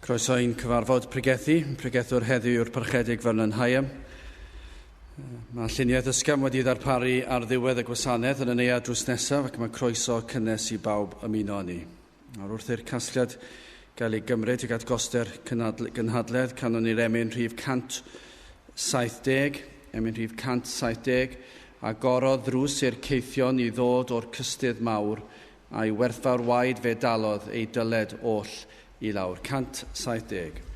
Croeso i'n cyfarfod pregethu. Pregethwr heddiw yw'r Parchedig Vernon Higham. Mae lluniaeth ysgafn wedi ddarparu ar ddiwedd y gwasanaeth yn y neuadd drws nesaf ac mae croeso cynnes i bawb ymuno â ni. Nawr wrth i'r casgliad gael ei gymryd tuag at goster gynhadledd, canon ni'r emyn rhif 170, emyn rhif 170, agorodd ddrws i'r caethion i ddod o'r cystudd mawr, a'i werthfawr waed fe dalodd ei dyled oll i lawr. 170.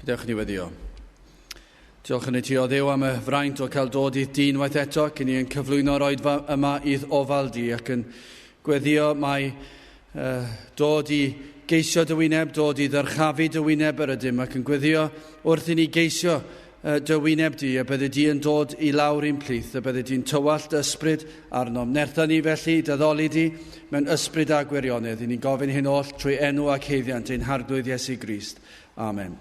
Dewch ni weddio. Diolch yn i ti o Dduw am y fraint o cael dod i'th dyn waith eto, ac i ni yn cyflwyno'r oedfa yma i'th ofal di, ac yn gweddio mai dod i geisio dy wyneb, dod i ddyrchafu dy wyneb yr ydym, ac yn gweddio wrth i ni geisio dy wyneb di, y byddi di yn dod i lawr i'n plith, y byddi di'n tywallt ysbryd arnom. Nertha ni felly, dyddoli di mewn ysbryd a gwirionedd. I ni'n gofyn hyn oll trwy enw ac haeddiant ein Harglwydd Iesu Grist. Amen.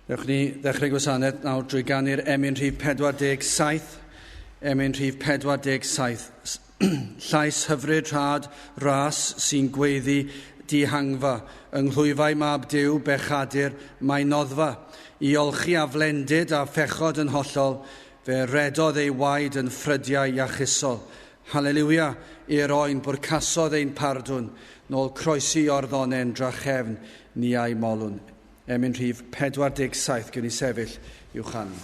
Dewch ni ddechrau gwasanaeth nawr drwy ganu'r emyn rhif 47. Emyn rhif 47. Llais hyfryd rhad ras sy'n gweiddi dihangfa. Yng nghlwyfau mab Duw bechadur mae noddfa. I olchi a flendid a phechod yn hollol, fe redodd ei waed yn ffrydiau iachusol. Haleliwia i'r oen bwrcasodd ein pardwn, nôl croesi o'r ddonen drachefn ni a'i molwn. Emyn rhif 47, gwn i sefyll i'w chanu.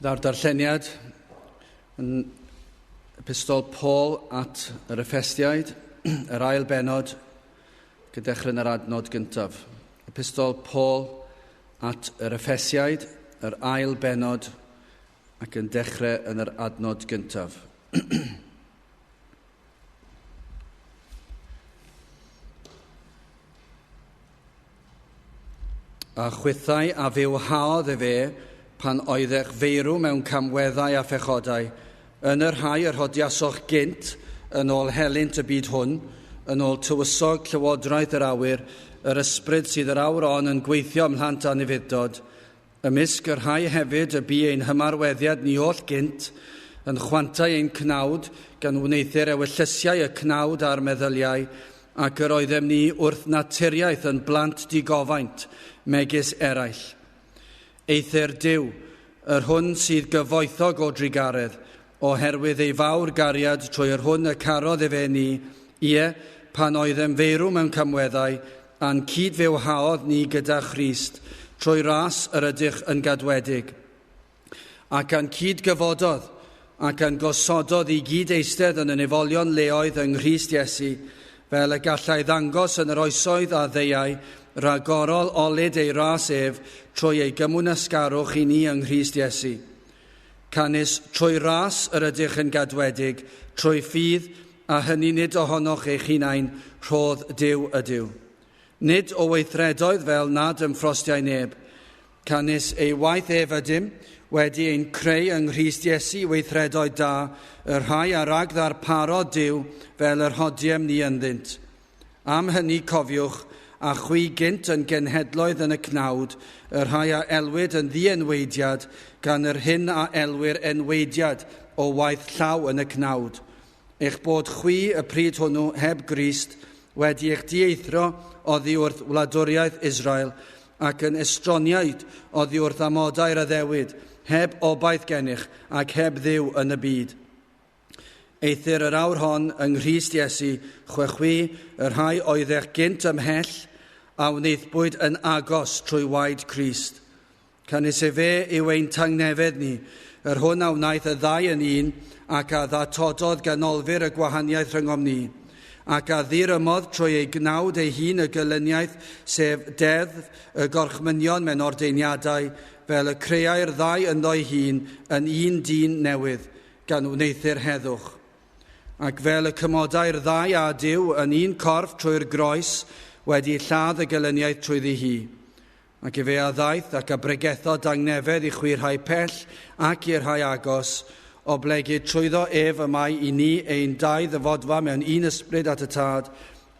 Byddai'r darlleniad yn epistol Paul at yr Effesiaid, yr ail bennod, gyda dechrau yn yr adnod gyntaf. Epistol Paul at yr Effesiaid, yr ail bennod, ac yn dechrau yn yr adnod gyntaf. A chwithau a fywhaodd efe pan oeddech feirw mewn camweddau a phechodau, yn y rhai yr hodiasoch gynt, yn ôl helynt y byd hwn, yn ôl tywysog llywodraeth yr awyr, yr ysbryd sydd yr awr on yn gweithio ymhlant anufuddod, ymysg y rhai hefyd y bu ein hymarweddiad ni oll gynt, yn chwantau ein cnawd, gan wneuthur ewyllysiau y cnawd a'r meddyliau, ac yr oeddem ni wrth naturiaeth yn blant digofaint, megis eraill. Eithr Duw, yr hwn sydd gyfoethog o drugaredd, oherwydd ei fawr gariad trwy yr hwn y carodd efe ni, ie, pan oeddem feirw mewn camweddau, a'n cyd-fywhaodd ni gyda Christ, trwy ras yr ydych yn gadwedig. Ac a'n cyd-gyfododd, ac a'n gosododd i gyd eistedd yn y nefolion leoedd yng Nghrist Iesu, fel y gallai ddangos yn yr oesoedd a ddeuai ragorol olud ei ras ef trwy ei gymwynasgarwch i ni yng Nghrist Iesu. Canys trwy ras yr ydych yn gadwedig, trwy ffydd, a hynny nid ohonoch eich hunain, rhodd Duw ydyw. Nid o weithredoedd fel nad ymffrostiau neb, canys ei waith ef ydym, wedi ein creu yng Nghrist Iesu weithredoedd da, y rhai a rag ddarparodd Duw fel yr hodiem ni ynddynt. Am hynny cofiwch, a chwi gynt yn genhedloedd yn y cnawd, y rhai a elwid yn ddienweidiad gan yr hyn a elwir enweidiad o waith llaw yn y cnawd. Eich bod chwi y pryd hwnnw heb Grist wedi eich dieithro oddi wrth wladwriaeth Israel ac yn estroniaid oddi wrth amodau'r addewid, heb obaith gennych ac heb Dduw yn y byd. Eithr yr awr hon yng Nghrist Iesu, chwechwi, y rhai oeddech gynt ymhell, a wnaethbwyd yn agos trwy waed Crist. Canys efe yw ein tangnefedd ni, yr hwn a wnaeth y ddau yn un, ac a ddatododd ganolfur y gwahaniaeth rhyngom ni, ac a ddirymodd trwy ei gnawd ei hun y gelyniaeth, sef deddf y gorchmynion mewn ordeiniadau, fel y creai'r ddau ynddo'i hun yn un dyn newydd, gan wneuthur heddwch. Ac fel y cymodau'r ddau a Duw yn un corff trwy'r groes, wedi lladd y gelyniaeth trwyddi hi. Ac efe a ddaeth ac a bregethodd dangnefedd i chwi rhai pell ac i'r rhai agos, oblegid trwyddo ef y mae i ni ein dau ddyfodfa mewn un ysbryd at y Tad.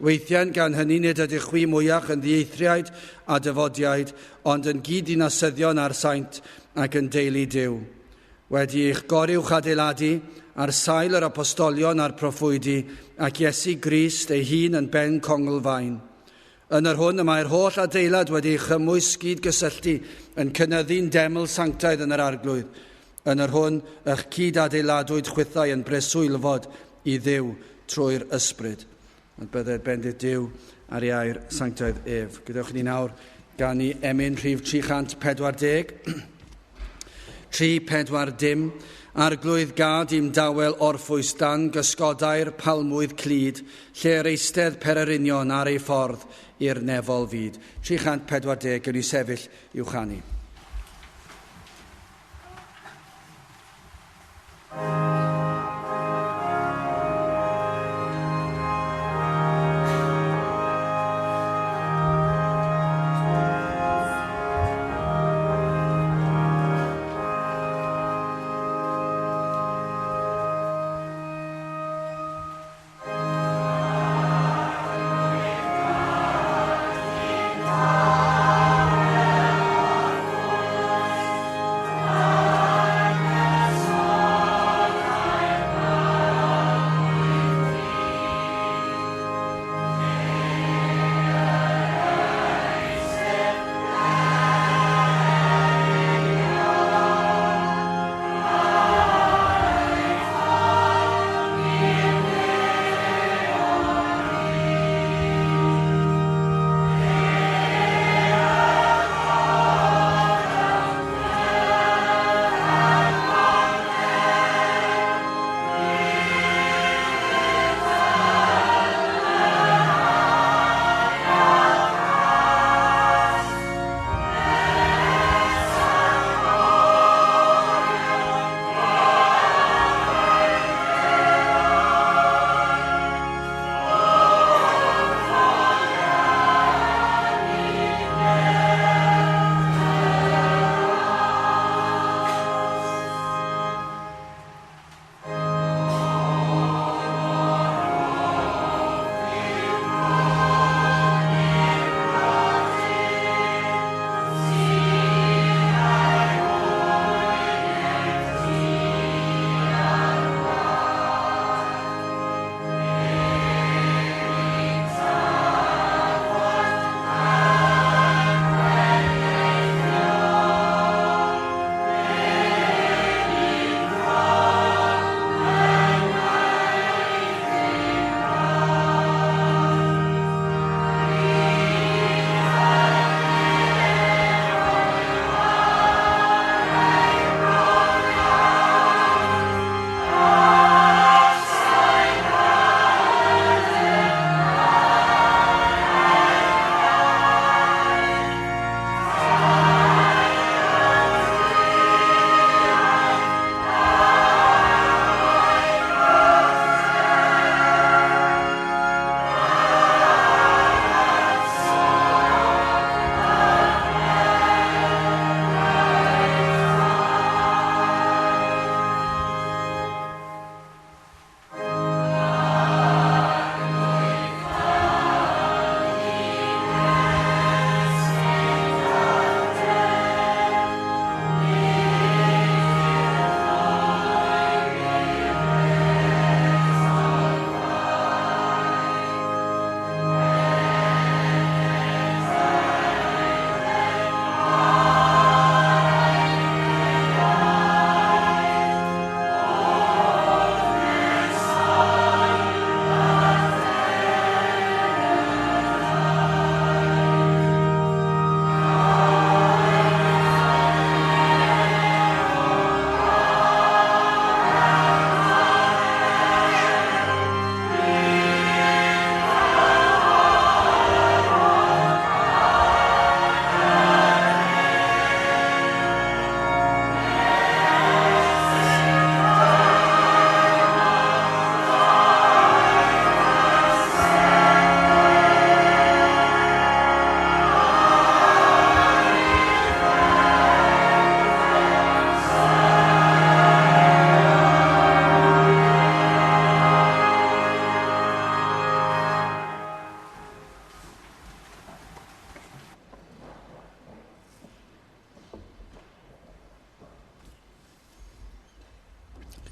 Weithiau gan hynny nid ydych chwi mwyach yn ddieithriaid a dyfodiaid, ond yn gyd-ddinasyddion â'r saint ac yn deulu Duw. Wedi eich goruwch adeiladu ar sail yr apostolion a'r proffwydi ac Iesu Grist ei hun yn ben conglfaen. Yn yr hwn y mae'r holl adeilad wedi ei chymwys gyd-gysylltu yn cynyddu'n deml sanctaidd yn yr Arglwydd, yn yr hwn eich cyd-adeiladwyd chwithau yn breswylfod i Dduw trwy'r ysbryd. Ond byddai'r bendith Duw ar ei air sanctaidd ef. Gadewch i ni nawr ganu emyn rhif 340. 340. Arglwydd gad i'm dawel orffwys dan gysgodau'r palmwydd clyd, lle yr eistedd pererinion ar ei ffordd i'r nefol fyd. 340, gawn ni sefyll i'w chanu.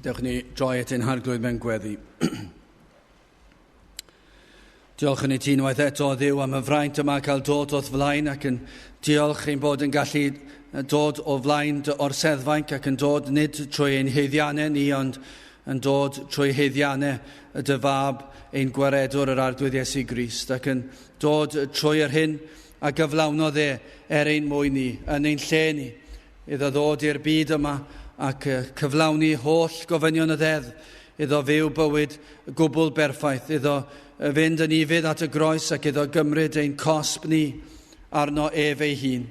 Dewch ni droi at ein harglwydd mewn gweddi. Diolch yn i ti unwaith eto, Dduw, am y fraint yma cael dod o'th flaen ac yn diolch ein bod yn gallu dod o flaen dy orseddfainc ac yn dod nid trwy ein haeddiannau ni, ond yn dod trwy haeddiannau y dy fab ein gwaredwr yr Arglwydd Iesu Grist ac yn dod trwy yr hyn a gyflawnodd e er ein mwyn ni, yn ein lle ni, iddo ddod i'r byd yma ac cyflawni holl gofynion y ddeddf, iddo fyw bywyd gwbl berffaith, iddo fynd yn ufudd at y groes ac iddo gymryd ein cosb ni arno ef ei hun.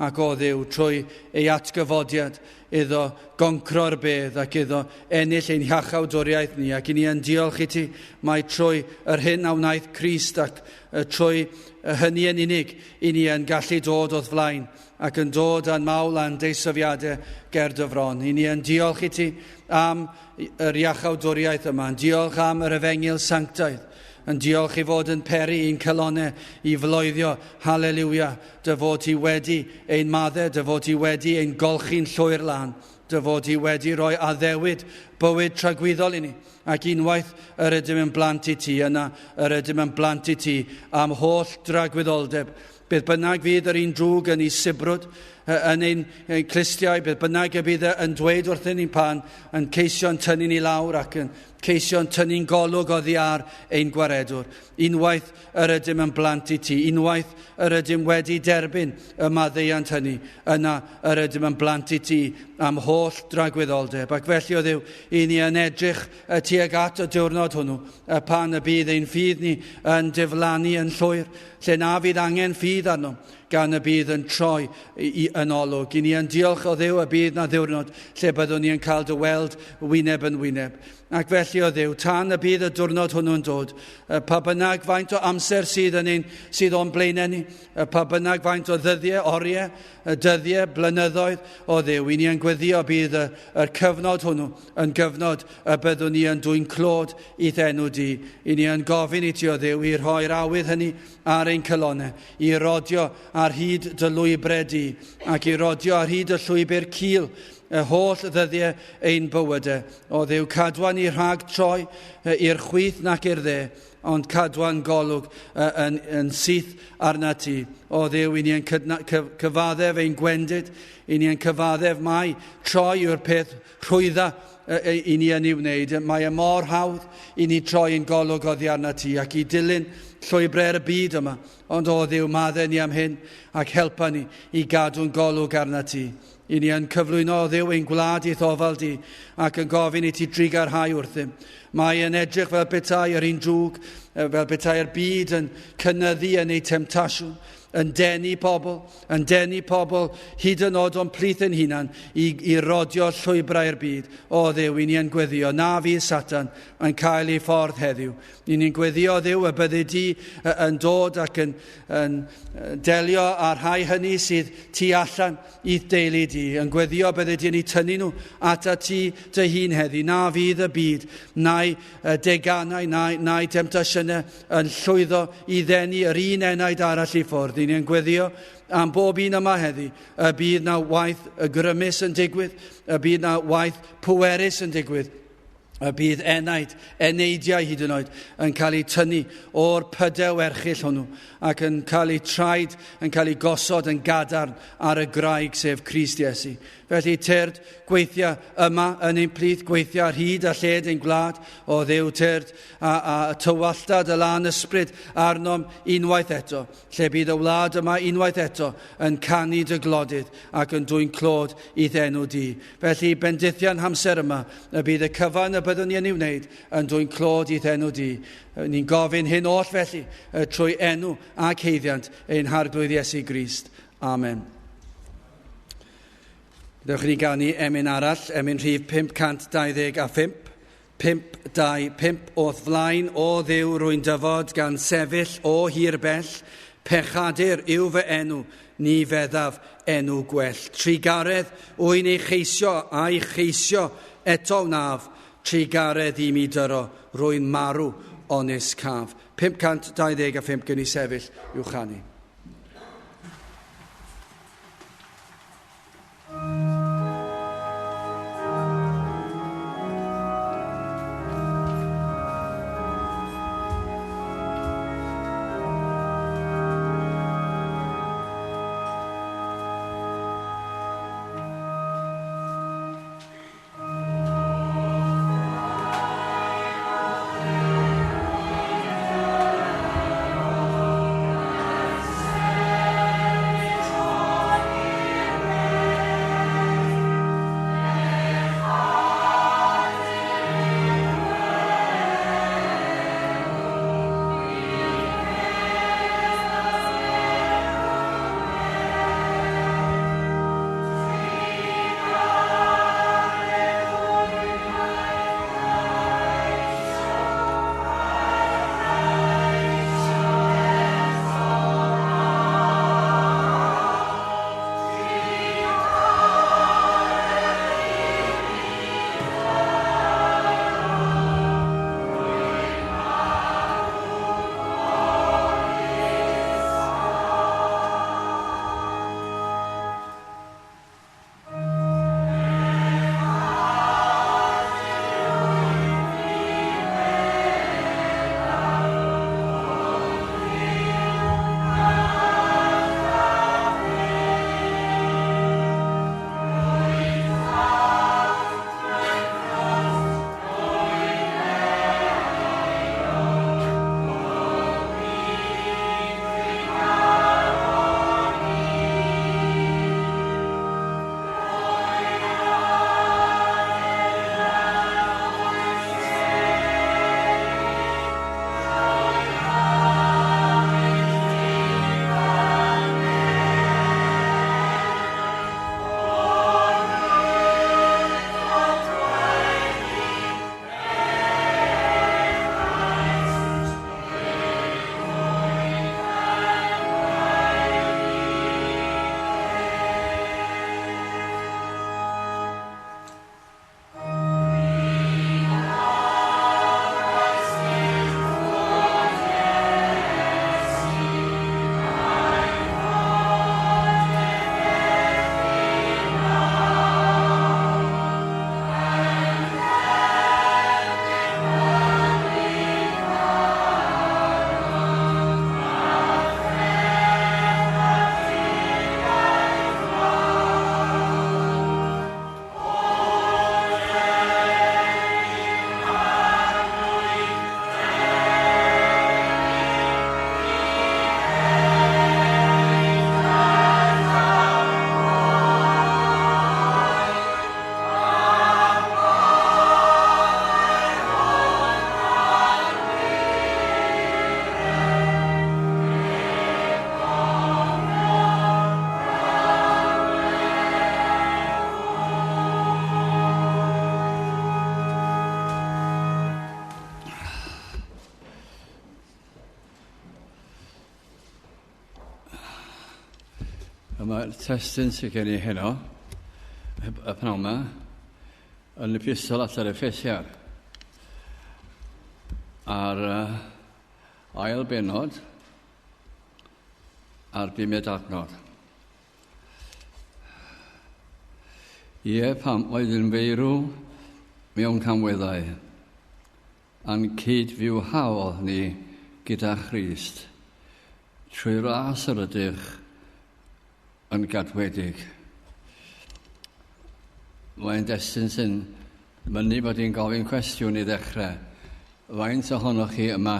Ac o Dduw, trwy ei atgyfodiad, iddo goncro'r bedd ac iddo ennill ein hiachawdwriaeth ni. Ac i ni yn diolch i ti mai trwy yr hyn a wnaeth Crist ac trwy hynny yn unig i ni yn gallu dod o'th flaen ac yn dod â'n mawl a'n deisyfiadau ger dy fron. I ni yn diolch i ti am yr iachawdwriaeth yma, yn diolch am yr efengyl sanctaidd, yn diolch i fod yn peri i'n calonnau i floeddio, haleliwia, dy fod ti wedi ein maddau, dy fod ti wedi ein golchi'n llwyr lân, dy fod ti wedi rhoi addewid bywyd tragwyddol i ni. Ac unwaith yr ydym yn blant i ti, yna yr ydym yn blant i ti am holl dragwyddoldeb. Beth bynnag fydd yr un drwg yn ei sibrwd, yn ein clustiau, beth bynnag y bydd yn dweud wrthyn ni pan yn ceisio'n tynnu ni lawr ac yn ceisio'n tynnu'n golwg oddi ar ein gwaredwr. Unwaith yr ydym yn blant i ti, unwaith yr ydym wedi derbyn y maddeuant hynny, yna yr ydym yn blant i ti am holl dragwyddoldeb. Ac felly o Dduw, i ni yn edrych tuag at y diwrnod hwnnw, pan y bydd ein ffydd ni yn diflannu yn llwyr, lle na fydd angen ffydd arno, gan y bydd yn troi yn olwg. I ni yn diolch o Dduw y bydd na ddiwrnod lle byddwn ni yn cael dy weld wyneb yn wyneb. Ac felly o Dduw, tan y bydd y diwrnod hwnnw'n dod, pa bynnag faint o amser sydd yn ein, sydd o'n blaenau ni, pa bynnag faint o ddyddiau, oriau, dyddiau, blynyddoedd o Dduw, i ni yn gweddio bydd y cyfnod hwnnw yn gyfnod y byddwn ni yn dwyn clod i'th enw di. I ni yn gofyn i ti o Dduw i rhoi'r awydd hynny ar ein calonnau, i rodio ar hyd dy lwybrau di, ac i rodio ar hyd y llwybr cul y holl ddyddiau ein bywydau. O Dduw, cadwa ni rhag troi i'r chwith nac i'r dde, ond cadwa'n golwg yn syth arna ti. O Dduw, i ni yn cyfaddef ein gwendid, i ni yn cyfaddef mai troi yw'r peth rhwydda i ni yn ei wneud. Mae e mor hawdd i ni troi yn golwg oddi arna ti ac i dilyn llwybrau'r byd yma. Ond o Dduw, maddau ni am hyn ac helpa ni i gadw'n golwg arna ti. I ni yn cyflwyno o Dduw ein gwlad i'th ofal di ac yn gofyn i ti drugarhau wrthym. Mae yn edrych fel petai yr un drwg, fel petai'r byd yn cynyddu yn ei temtasiwn, yn denu pobl, hyd yn oed o'n plith ein hunan i rodio llwybrau'r byd. O Dduw, i ni yn gweddio, na fydd Satan yn cael ei ffordd heddiw. I ni'n gweddio, Dduw, y byddi di yn dod ac yn delio â'r rhai hynny sydd tu allan i'th deulu di. Yn gweddio byddi di yn eu tynnu nhw atat ti dy hun heddi. Na fydd y byd, na'i deganau, na'i temtasiynau yn llwyddo i ddenu yr un enaid arall i ffwrdd. I ni'n gweddio am bob un yma heddi, y bydd na waith y grymus yn digwydd, y bydd na waith pwerus yn digwydd, y bydd enaid, eneidiau hyd yn oed, yn cael eu tynnu o'r pydew erchyll hwnnw ac yn cael eu traed, yn cael eu gosod yn gadarn ar y graig sef Crist Iesu. Felly tyrd gweithio yma yn ein plith, gweithio ar hyd a lled ein gwlad, o Dduw tyrd a tywalltad y lân ysbryd arnom unwaith eto, lle bydd y wlad yma unwaith eto yn canu dy glodydd ac yn dwyn clod i'th enw di. Felly bendithian hamser yma, y bydd y cyfan y byddwn ni yn ei wneud yn dwyn clod i'th enw di. Ni'n gofyn hyn oll felly trwy enw ac haeddiant ein Harglwydd Iesu Grist. Amen. Dewch i ni ganu emyn arall, emyn rhif 525, 525, o'th flaen o Dduw rwy'n dyfod gan sefyll o hir bell, pechadur yw fy enw, ni feddaf enw gwell. Trugaredd wy'n ei cheisio a'i cheisio eto wnaf, trugaredd i mi dyro, rwy'n marw onis caf. 525 gen i sefyll i'w chanu. Mae'r testun sydd gen i heno, y pnawn yma, yn epistol at yr Effesiad. A'r ail benod a'r bumed adnod. Ie, pam oedd yn feirw mewn camweddau, a'n cyd-fywhaodd ni gyda Christ, trwy ras yr ydych yn gadwedig. Mae'n destun sy'n mynnu bod i'n gofyn cwestiwn i ddechrau. Faint ohonoch chi yma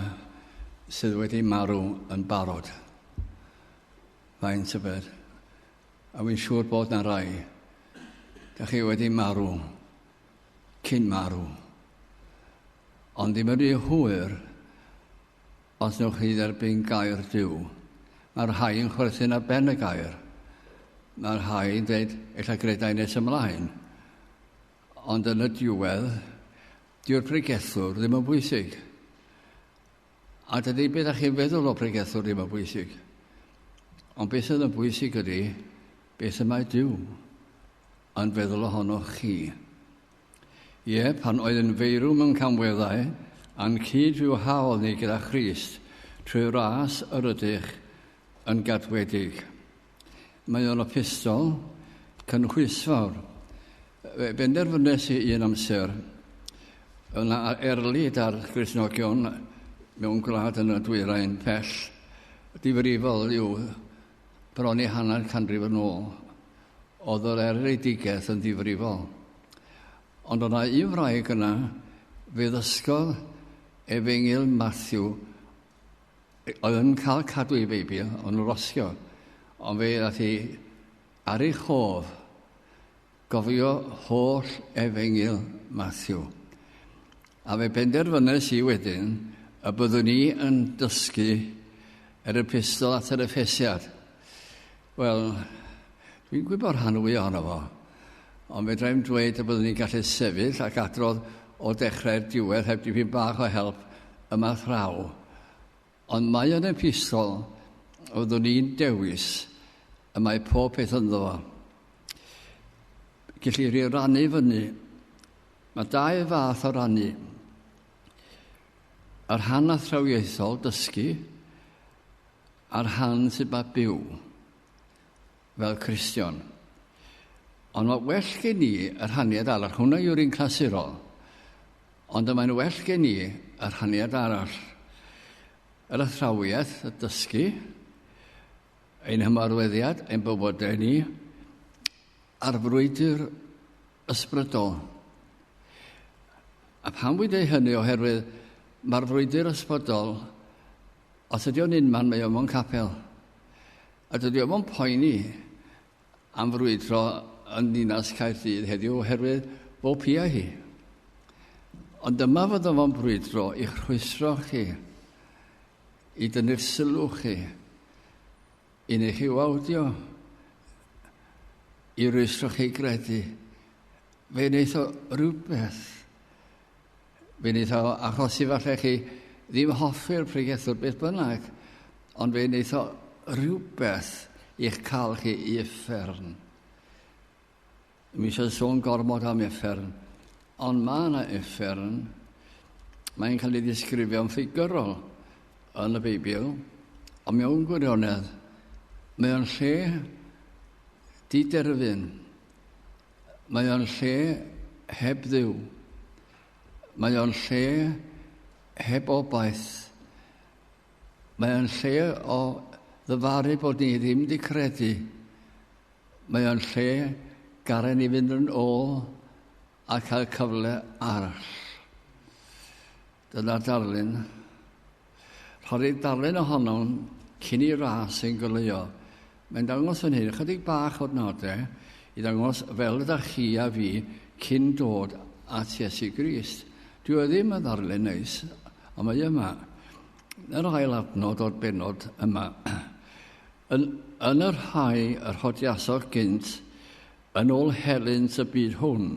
sydd wedi marw yn barod? Faint y bed? A wy'n siŵr bod na rai. Da chi wedi marw cyn marw. Ond ddim yn rhy hwyr os newch chi dderbyn gair Duw. Mae'r rhai yn chwerthin ar ben y gair. Mae'r rhai yn dweud, ella gredai nes ymlaen. Ond yn y diwedd, dyw'r pregethwr ddim yn bwysig. A dydy beth ydych chi'n feddwl o pregethwr ddim yn bwysig. Ond beth sydd yn bwysig ydy, beth y mae Duw yn feddwl ohonoch chi. Ie, pan oedd yn feirw mewn camweddau, a'n cyd-fywhaodd ni gyda Christ, trwy ras yr ydych yn gadwedig. Mae o'n epistol cynhwysfawr. Fe benderfynes i un amser yna erlid ar Gristnogion mewn gwlad yn y dwyrain pell, difrifol yw bron i hanner canrif yn ôl, oedd yr erledigaeth yn ddifrifol. Ond o'na un wraig yna, fe ddysgodd Efengyl Matthew, oedd yn cael cadw ei Beibl, ond yn rosio, ond fe ddath hi ar ei chof gofio holl Efengyl Matthew. A fe benderfynes i wedyn y byddwn ni yn dysgu yr epistol at yr Effesiad. Wel, dwi'n gwybod rhan fwy ohono fo, ond fedra i'm dweud y byddwn ni'n gallu sefyll ac adrodd o dechrau'r diwedd heb dipyn bach o help yma thraw. Ond mae o'n epistol fyddwn ni'n dewis y mae pob peth ynddo fo. Gellir ei rannu fyny. Mae dau fath o rannu. Yr rhan athrawiaethol, dysgu, a'r rhan sydd mae byw fel Cristion. Ond mae well gen i y rhaniad arall. Hwna yw'r un clasurol. Ond mae'n well gen i y rhaniad arall. Yr athrawiaeth, y dysgu, ein hymarweddiad, ein bywydau ni, a'r frwydr ysbrydol. A pam wy'n dweud hynny? Oherwydd mae'r frwydr ysbrydol, os ydy o'n unman, mae o mewn capel. A dydy o'm poeni am frwydro yn ninas Caerdydd heddiw oherwydd fo pia hi. Ond dyma fod o'n brwydro i'ch rhwystro chi, i dynnu'r sylw chi, i neu chi wawdio, i rwystro chi gredu. Fe wneith o rhywbeth. Fe wneith o achosi falle chi ddim hoffi'r pregethwr beth bynnag, ond fe wneith o rhywbeth i'ch cael chi i uffern. Mi eisiau sôn gormod am uffern, ond mae yna uffern. Mae'n cael ei ddisgrifio'n ffigurol yn y Beibl, ond mewn gwirionedd, mae o'n lle diderfyn. Mae o'n lle heb Dduw. Mae o'n lle heb obaith. Mae o'n lle o ddyfaru bod ni ddim wedi credu. Mae o'n lle garen ni fynd yn ôl a cael cyfle arall. Dyna'r darlun. Rhoddir darlun ohonom cyn i ras ein goleuo. Mae'n dangos fan hyn ychydig bach o'r nodau i ddangos fel ydych chi a fi cyn dod at Iesu Grist. Dwi o ddim yn ddarlun neis, ond mae yma. Yr ail adnod o'r bennod yma. Yn y rhai yr hodiasoch gynt, yn ôl helynt y byd hwn,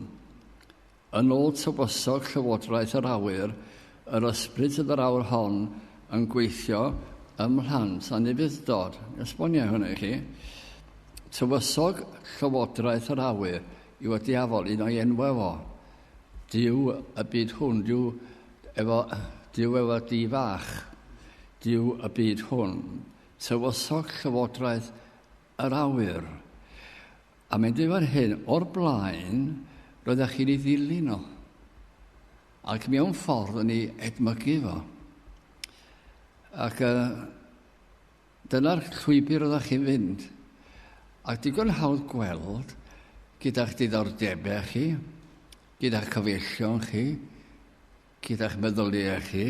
yn ôl tywysog llywodraeth yr awyr, yr ysbryd sydd yr awr hon yn gweithio ym mhlant anufudd-dod. Esbonio hwnna i chi. Tywysog llywodraeth yr awyr yw y diafol, un o'i enwau fo. Duw y byd hwn, Duw efo, Duw efo di fach, Duw y byd hwn. Tywysog llywodraeth yr awyr. A mae'n dweud fan hyn, o'r blaen, roeddech chi'n ei ddilyn o. Ac mewn ffordd yn ei edmygu fo. Ac dyna'r llwybr oeddech chi'n fynd. Ac digon hawdd gweld gyda'ch diddordebau chi, gyda'ch cyfeillion chi, gyda'ch meddyliau chi,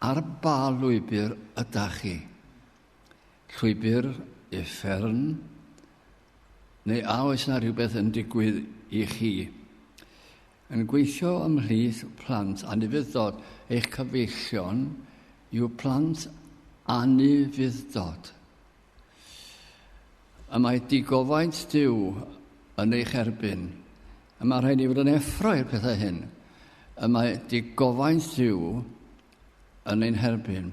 ar ba lwybr ydach chi. Llwybr uffern, neu a oes yna rhywbeth yn digwydd i chi? Yn gweithio ymhlith plant anufudd-dod, eich cyfeillion yw plant anufudd-dod. Y mae digofaint Duw yn eich erbyn. Y mae rhaid ni fod yn effro i'r pethau hyn. Y mae digofaint Duw yn ein herbyn.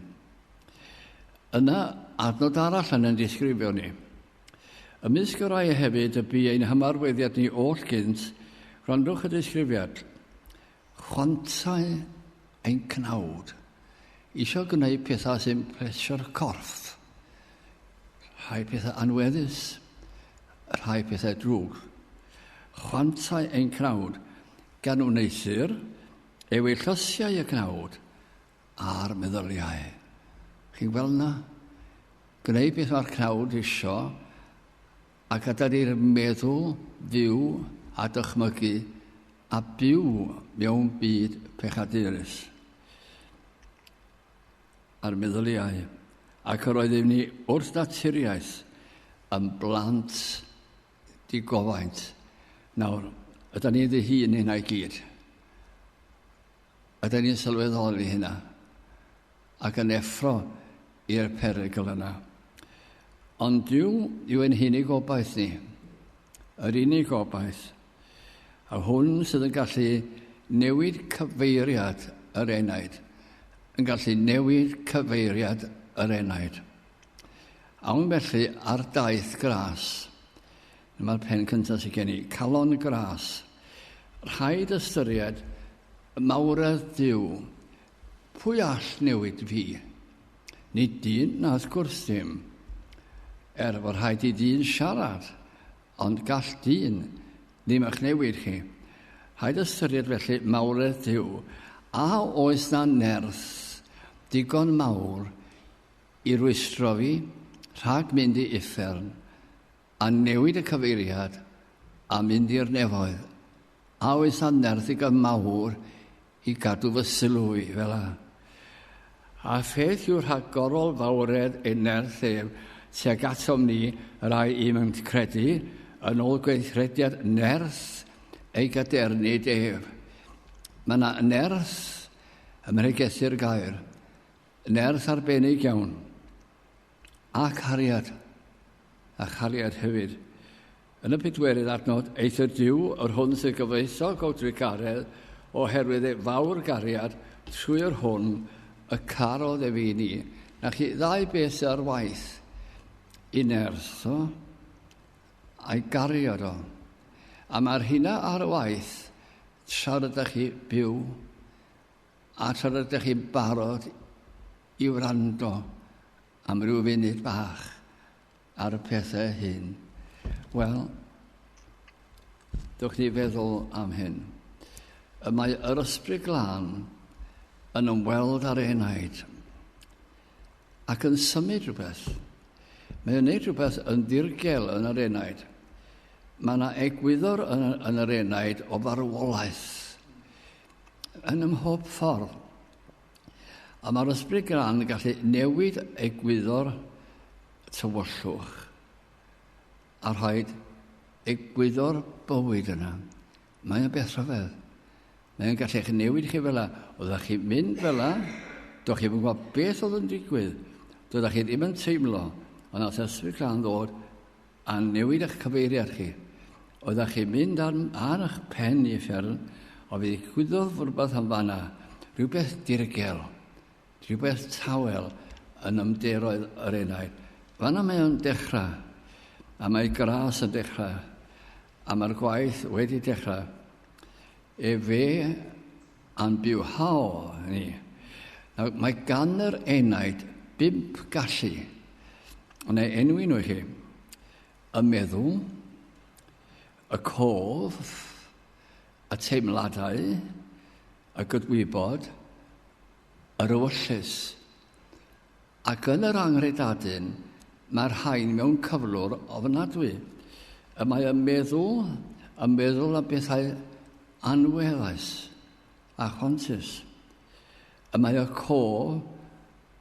Yna, adnod arall yn ein disgrifio ni. Ymysg y rhai hefyd y bu ein hymarweddiad ni oll gynt, gwrandwch y disgrifiad, chwantau ein cnawd, eisiau gwneud pethau sy'n plesio'r corff, rhai pethau anweddus, rhai pethau drwg. Chwantau ein cnawd, gan wneuthur ewyllysiau y cnawd a'r meddyliau. Chi'n gweld na? Gwneud beth mae'r cnawd isio a gadael i'r meddwl fyw a dychmygu a byw mewn byd pechadurus. A'r meddyliau. Ac yr oeddem ni wrth naturiaeth yn blant digofaint. Nawr, ydy ni'n ddihun hynna i gyd? Ydy ni'n sylweddoli hynna? Ac yn effro i'r perygl yna. Ond Duw yw ein hunig obaith ni. Yr unig obaith. A hwn sydd yn gallu newid cyfeiriad yr enaid. Yn gallu newid cyfeiriad yr enaid. Awn felly ar daith gras. Dyma'r pen cyntaf sydd gen i. Calon gras. Rhaid ystyried mawredd Duw. Pwy all newid fi? Nid dyn, na wrth gwrs ddim. Er fod rhaid i ddyn siarad, ond gall dyn ddim eich newid chi. Rhaid ystyried felly mawredd Duw. A oes na nerth digon mawr i rwystro fi rhag mynd i uffern a newid y cyfeiriad a mynd i'r nefoedd? A oes na nerth digon mawr i gadw fy sylw i fel 'a? A pheth yw rhagorol fawredd ei nerth ef tuag atom ni, y rhai i'm yn credu, yn ôl gweithrediad nerth ei gadernid ef. Mae yna nerth ym mhregethu'r gair, nerth arbennig iawn, a cariad, a chariad hefyd. Yn y pedwerydd adnod, eithr Duw, yr hwn sydd gyfoethog o drugaredd, oherwydd ei fawr gariad, trwy yr hwn y carodd ef i ni. Na chi, ddau beth sydd ar waith i nerth o, a'i gariad o. A mae'r hynna ar waith tra rydych chi byw a tra rydych chi'n barod i wrando am ryw funud bach ar y pethau hyn. Wel, dwch ni feddwl am hyn. Y mae yr Ysbryd Glân yn ymweld â'r enaid ac yn symud rhywbeth. Mae o'n gwneud rhywbeth yn ddirgel yn yr enaid. Mae yna egwyddor yn, yn yr enaid o farwolaeth yn ymhob ffordd. A mae'r Ysbryd Glân yn gallu newid egwyddor tywyllwch a rhaid egwyddor bywyd yna. Mae'n beth rhyfedd. Mae'n gallu eich newid chi fel la. Oeddech chi'n mynd fel la, do'ch chi'n gwybod beth oedd yn digwydd. Doeddech chi ddim yn teimlo, ond nath Ysbryd Glân ddod a newid eich cyfeiriad chi. Oeddech chi'n mynd ar, ar eich pen i uffern, ond fe ddigwyddodd rhywbeth yn fanna, rhywbeth dirgel, rhywbeth tawel yn ymderoedd yr enaid. Fanna mae o'n dechrau. A mae gras yn dechrau, a mae'r gwaith wedi dechrau. Efe a'n bywhao ni. Nawr, mae gan yr enaid bump gallu. Ond ei enwi nhw i chi. Y meddwl, y cof, y teimladau, y gydwybod, yr ewyllys. Ac yn yr anghredadun, mae'r rhain mewn cyflwr ofnadwy. Y mae y meddwl, y meddwl am bethau anweddus a chwantus. Y mae y cof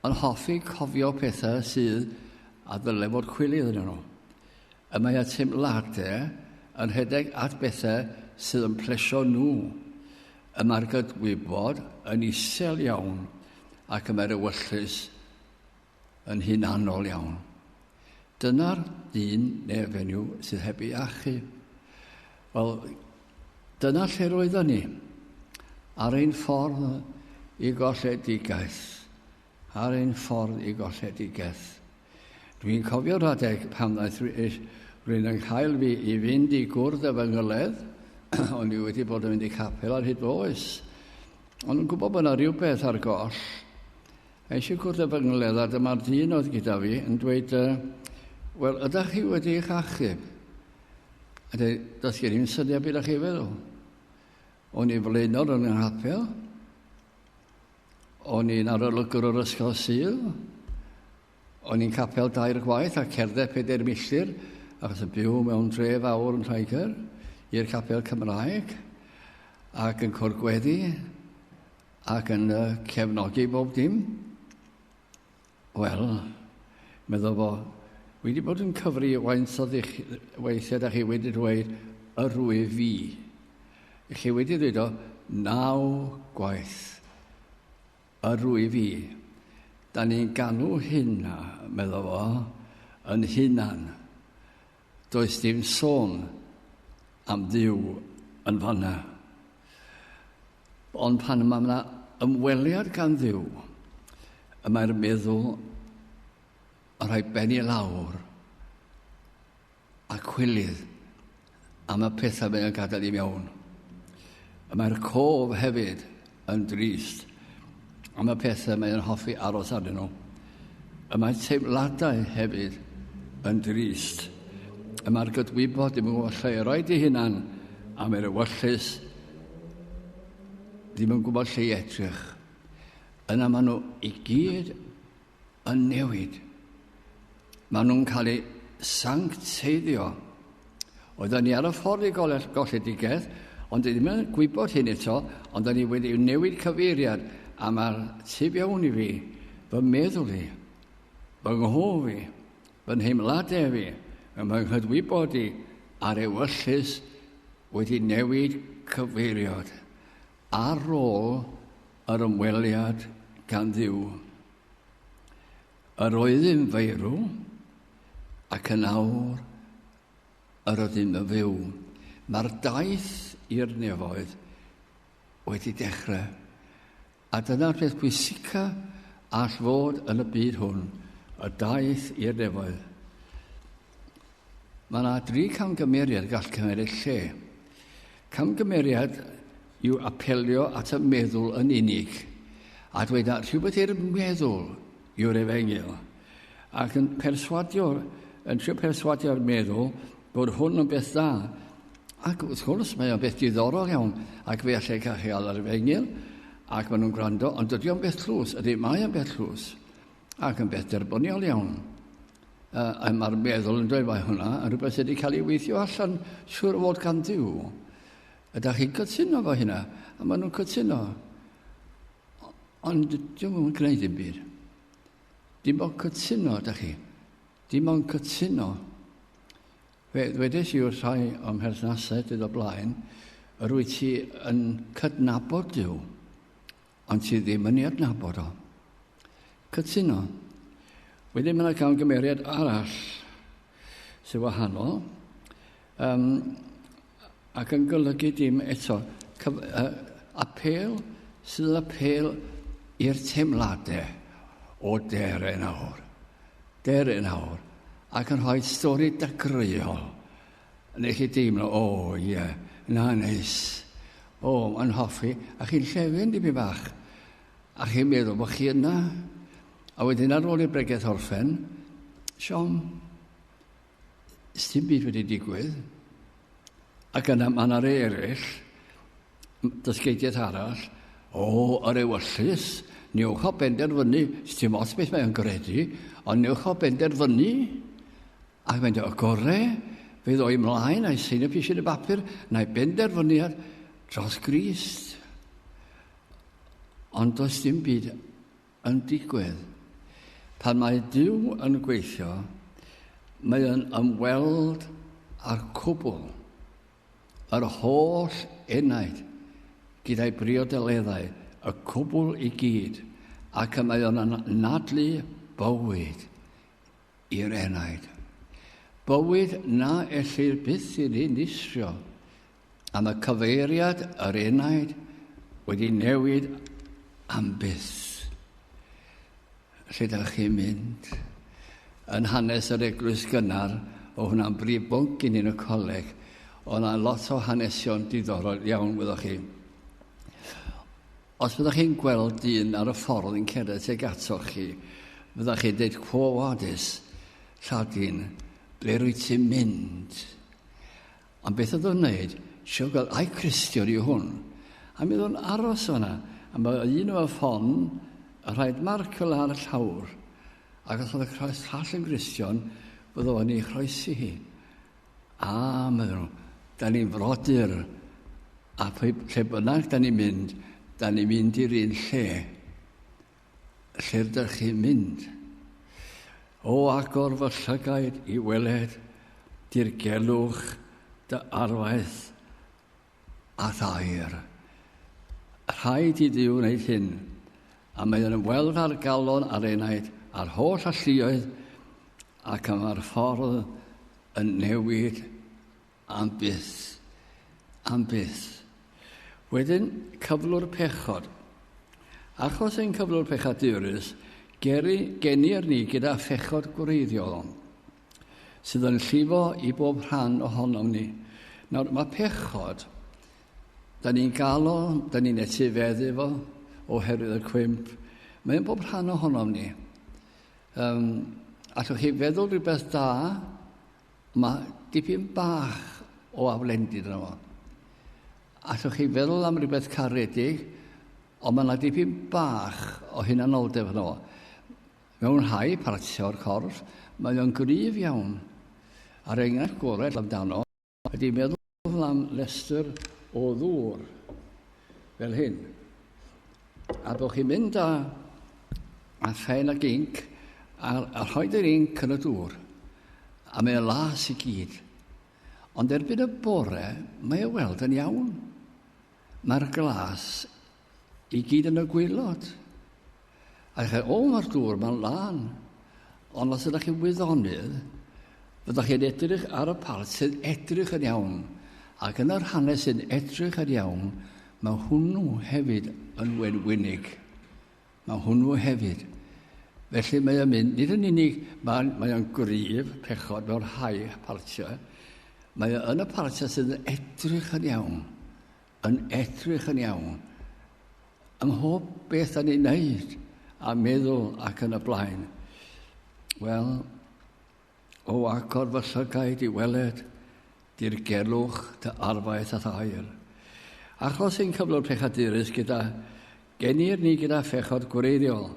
yn hoffi cofio pethau sydd a ddyle fod chwilydd yn nhw. Y mae y teimladau yn rhedeg at bethau sydd yn plesio nhw. Y mae'r gydwybod yn isel iawn ac y mae'r ewyllys yn hunanol iawn. Dyna'r dyn neu fenyw sydd heb ei achub. Wel, dyna lle roedden ni, ar ein ffordd i golledigaeth. Ar ein ffordd i golledigaeth. Dwi'n cofio'r adeg pan ddaeth rhywun yn cael fi i fynd i gwrdd efo ngyledd, o'n i wedi bod yn mynd i capel ar hyd fy oes. Ond yn gwybod bod yna rhywbeth ar goll. A eisiau cwrdd efo ngyledd, a dyma'r dyn oedd gyda fi yn dweud, wel, ydych chi wedi eich achub? A dweud, does gen i'n syniad beth ydych chi feddwl. O'n i'n flaenor yn yng nghapel, o'n i'n arolygwr o'r ysgol Sul, o'n i'n capel dair gwaith a cerdded 4 milltir, achos yn byw mewn dre fawr yn Lloegr, i'r capel Cymraeg, ac yn cwrdd ac yn cefnogi bob dim. Wel, meddwl fo, wedi bod yn cyfri waith o weithiau da chi wedi dweud yr rwyf fi. Chi wedi dweud o 9 gwaith. Yr rwyf fi. Da ni'n galw hynna, meddwl fo, yn hunan. Does dim sôn am Dduw yn fanna. Ond pan mae yna ymweliad gan Dduw, y mae'r meddwl yn rhoi ben i lawr a cwilydd am y pethau mae'n gadael i mewn. Y mae'r cof hefyd yn drist am y pethau mae'n hoffi aros arnyn nhw. Y mae teimladau hefyd yn drist. Y mae'r gydwybod ddim yn gwybod lle i roed ei hunan, a mae'r ewyllys ddim yn gwybod lle i edrych. Yna maen nhw i gyd yn newid. Maen nhw'n cael eu sancteiddio. Oedden ni ar y ffordd i golledigaeth, ond ddim yn gwybod hyn eto, ond ni wedi newid cyfeiriad, a mae'r tu fewn i fi, fy meddwl i, fy nghof i, fy nheimladau fi, fy nghydwybod i, a'r ewyllys wedi newid cyfeiriad ar ôl yr ymweliad gan Dduw. Yr oeddym feirw, ac yn awr yr ydym yn fyw. Mae'r daith i'r nefoedd wedi dechrau. A dyna'r peth pwysica all fod yn y byd hwn, y daith i'r nefoedd. Mae yna 3 camgymeriad gall cymryd lle. Camgymeriad yw apelio at y meddwl yn unig, a dweud na rhywbeth i'r meddwl yw'r efengyl, ac yn perswadio, yn trio perswadio'r meddwl bod hwn yn beth dda. Ac wrth gwrs mae o'n beth diddorol iawn, ac fe allai cael chi ar yr efengyl, ac maen nhw'n gwrando, ond dydy o'n beth tlws, ydy mae o'n beth tlws, ac yn beth derbyniol iawn. A mae'r meddwl yn dweud mae hwnna yn rhywbeth sydd wedi cael ei weithio allan siŵr o fod gan Dduw. Ydych chi'n cytuno fo hynna? A maen nhw'n cytuno. Ond dio'm yn gwneud dim byd. Dim ond cytuno ydych chi. Dim ond cytuno. Fe ddwedes i wrth rhai o'm mherthnasau dydd o blaen, yr wyt ti yn cydnabod Duw, ond ti ddim yn ei adnabod o. Cytuno. Wedyn mae yna camgymeriad arall sy'n wahanol, ac yn golygu dim eto. Apêl sydd yn apêl i'r teimladau o dere nawr. Dere nawr. Ac yn rhoi stori dagreuol. Yn eich deimlo, o, oh, ie, yeah, na neis. O, yn hoffi. A chi'n llefyn dipyn bach. A chi'n meddwl bod chi yna. A wedyn ar ôl i'r bregeth orffen, siom, sdim byd wedi digwydd. Ac yna mae yna rei eraill, dysgeidiaeth arall, o, yr ewyllys, newch o benderfynu, sdim ots beth mae'n gredu, ond newch o benderfynu. Ac mae'n dweud, y gore, fe ddoi ymlaen a'i seinio pisyn y bapur, na'i benderfyniad dros Grist. Ond does dim byd yn digwydd. Pan mae Duw yn gweithio, mae yn ymweld â'r cwbl, yr holl enaid, gyda'i briodeleddau, y cwbl i gyd, ac y mae o'n anadlu bywyd i'r enaid. Bywyd na ellir byth i ddinistrio, am y cyfeiriad yr enaid wedi newid am byth. Lle da chi'n mynd? Yn hanes yr eglwys gynnar, o hwnna'n brif bwnc i ni yn y coleg, o yna lot o hanesion diddorol iawn, wyddoch chi. Os byddwch chi'n gweld dyn ar y ffordd yn cerdded tuag atoch chi, fyddwch chi'n dweud, quo vadis, Lladin, ble rwyt ti'n mynd? Ond beth oedd o'n wneud? Sio gweld, ai Cristion yw hwn? A mi oedd o'n aros o'na. A mae un o'r ffon, y rhaid marcio ar y llawr. Ac os oedd y croes llall yn Gristion, bydde o'n ei chroesi hi. A, meddwl nhw, da ni'n frodyr, a lle bynnag da ni'n mynd, da ni'n mynd i'r un lle. Lle ydych chi'n mynd? O agor fy llygaid i weled dirgelwch dy arwaith a thair. Rhaid i Dduw wneud hyn, a mae o'n ymweld â'r galon a'r enaid a'r holl alluoedd ac y mae'r ffordd yn newid am byth. Am byth. Wedyn, cyflwr pechod. Achos ein cyflwr pechadurus, geri, genir ni gyda phechod gwreiddiol, sydd yn llifo i bob rhan ohonom ni. Nawr, mae pechod, da ni'n gael o, da ni'n etifeddu fo, oherwydd y cwymp. Mae'n bob rhan ohonom ni. Allwch chi feddwl rhywbeth da, mae dipyn bach o aflendid yno fo. Allwch chi feddwl am rhywbeth caredig, ond mae yna dipyn bach o hunanoldeb yno fo. Mewn rhai partiau o'r corff, mae o'n gryf iawn. A'r enghraifft gorau amdano ydy meddwl am lestr o ddŵr, fel hyn. A bod chi'n mynd â, a phen ag inc, a, a rhoi yr inc yn y dŵr, a mae o'n las i gyd. Ond erbyn y bore, mae o weld yn iawn. Mae'r glas i gyd yn y gwaelod. A chi, o, mae'r dŵr, mae'n lân. Ond os ydych chi'n wyddonydd, fyddwch chi'n edrych ar y part sydd edrych yn iawn. Ac yn yr hanes sy'n edrych yn iawn, mae hwnnw hefyd yn wenwynig. Mae hwnnw hefyd. Felly mae o'n mynd, nid yn unig, mae, mae o'n gryf pechod mewn rhai partiau, mae o yn y partiau sydd yn edrych yn iawn, yn edrych yn iawn, ym mhob beth da ni'n neud, a meddwl ac yn y blaen. Wel, o agor fy llygaid i weled dirgelwch dy arfaeth a thair. Achos ein cyflwr pechadurus gyda genir ni gyda phechod gwreiddiol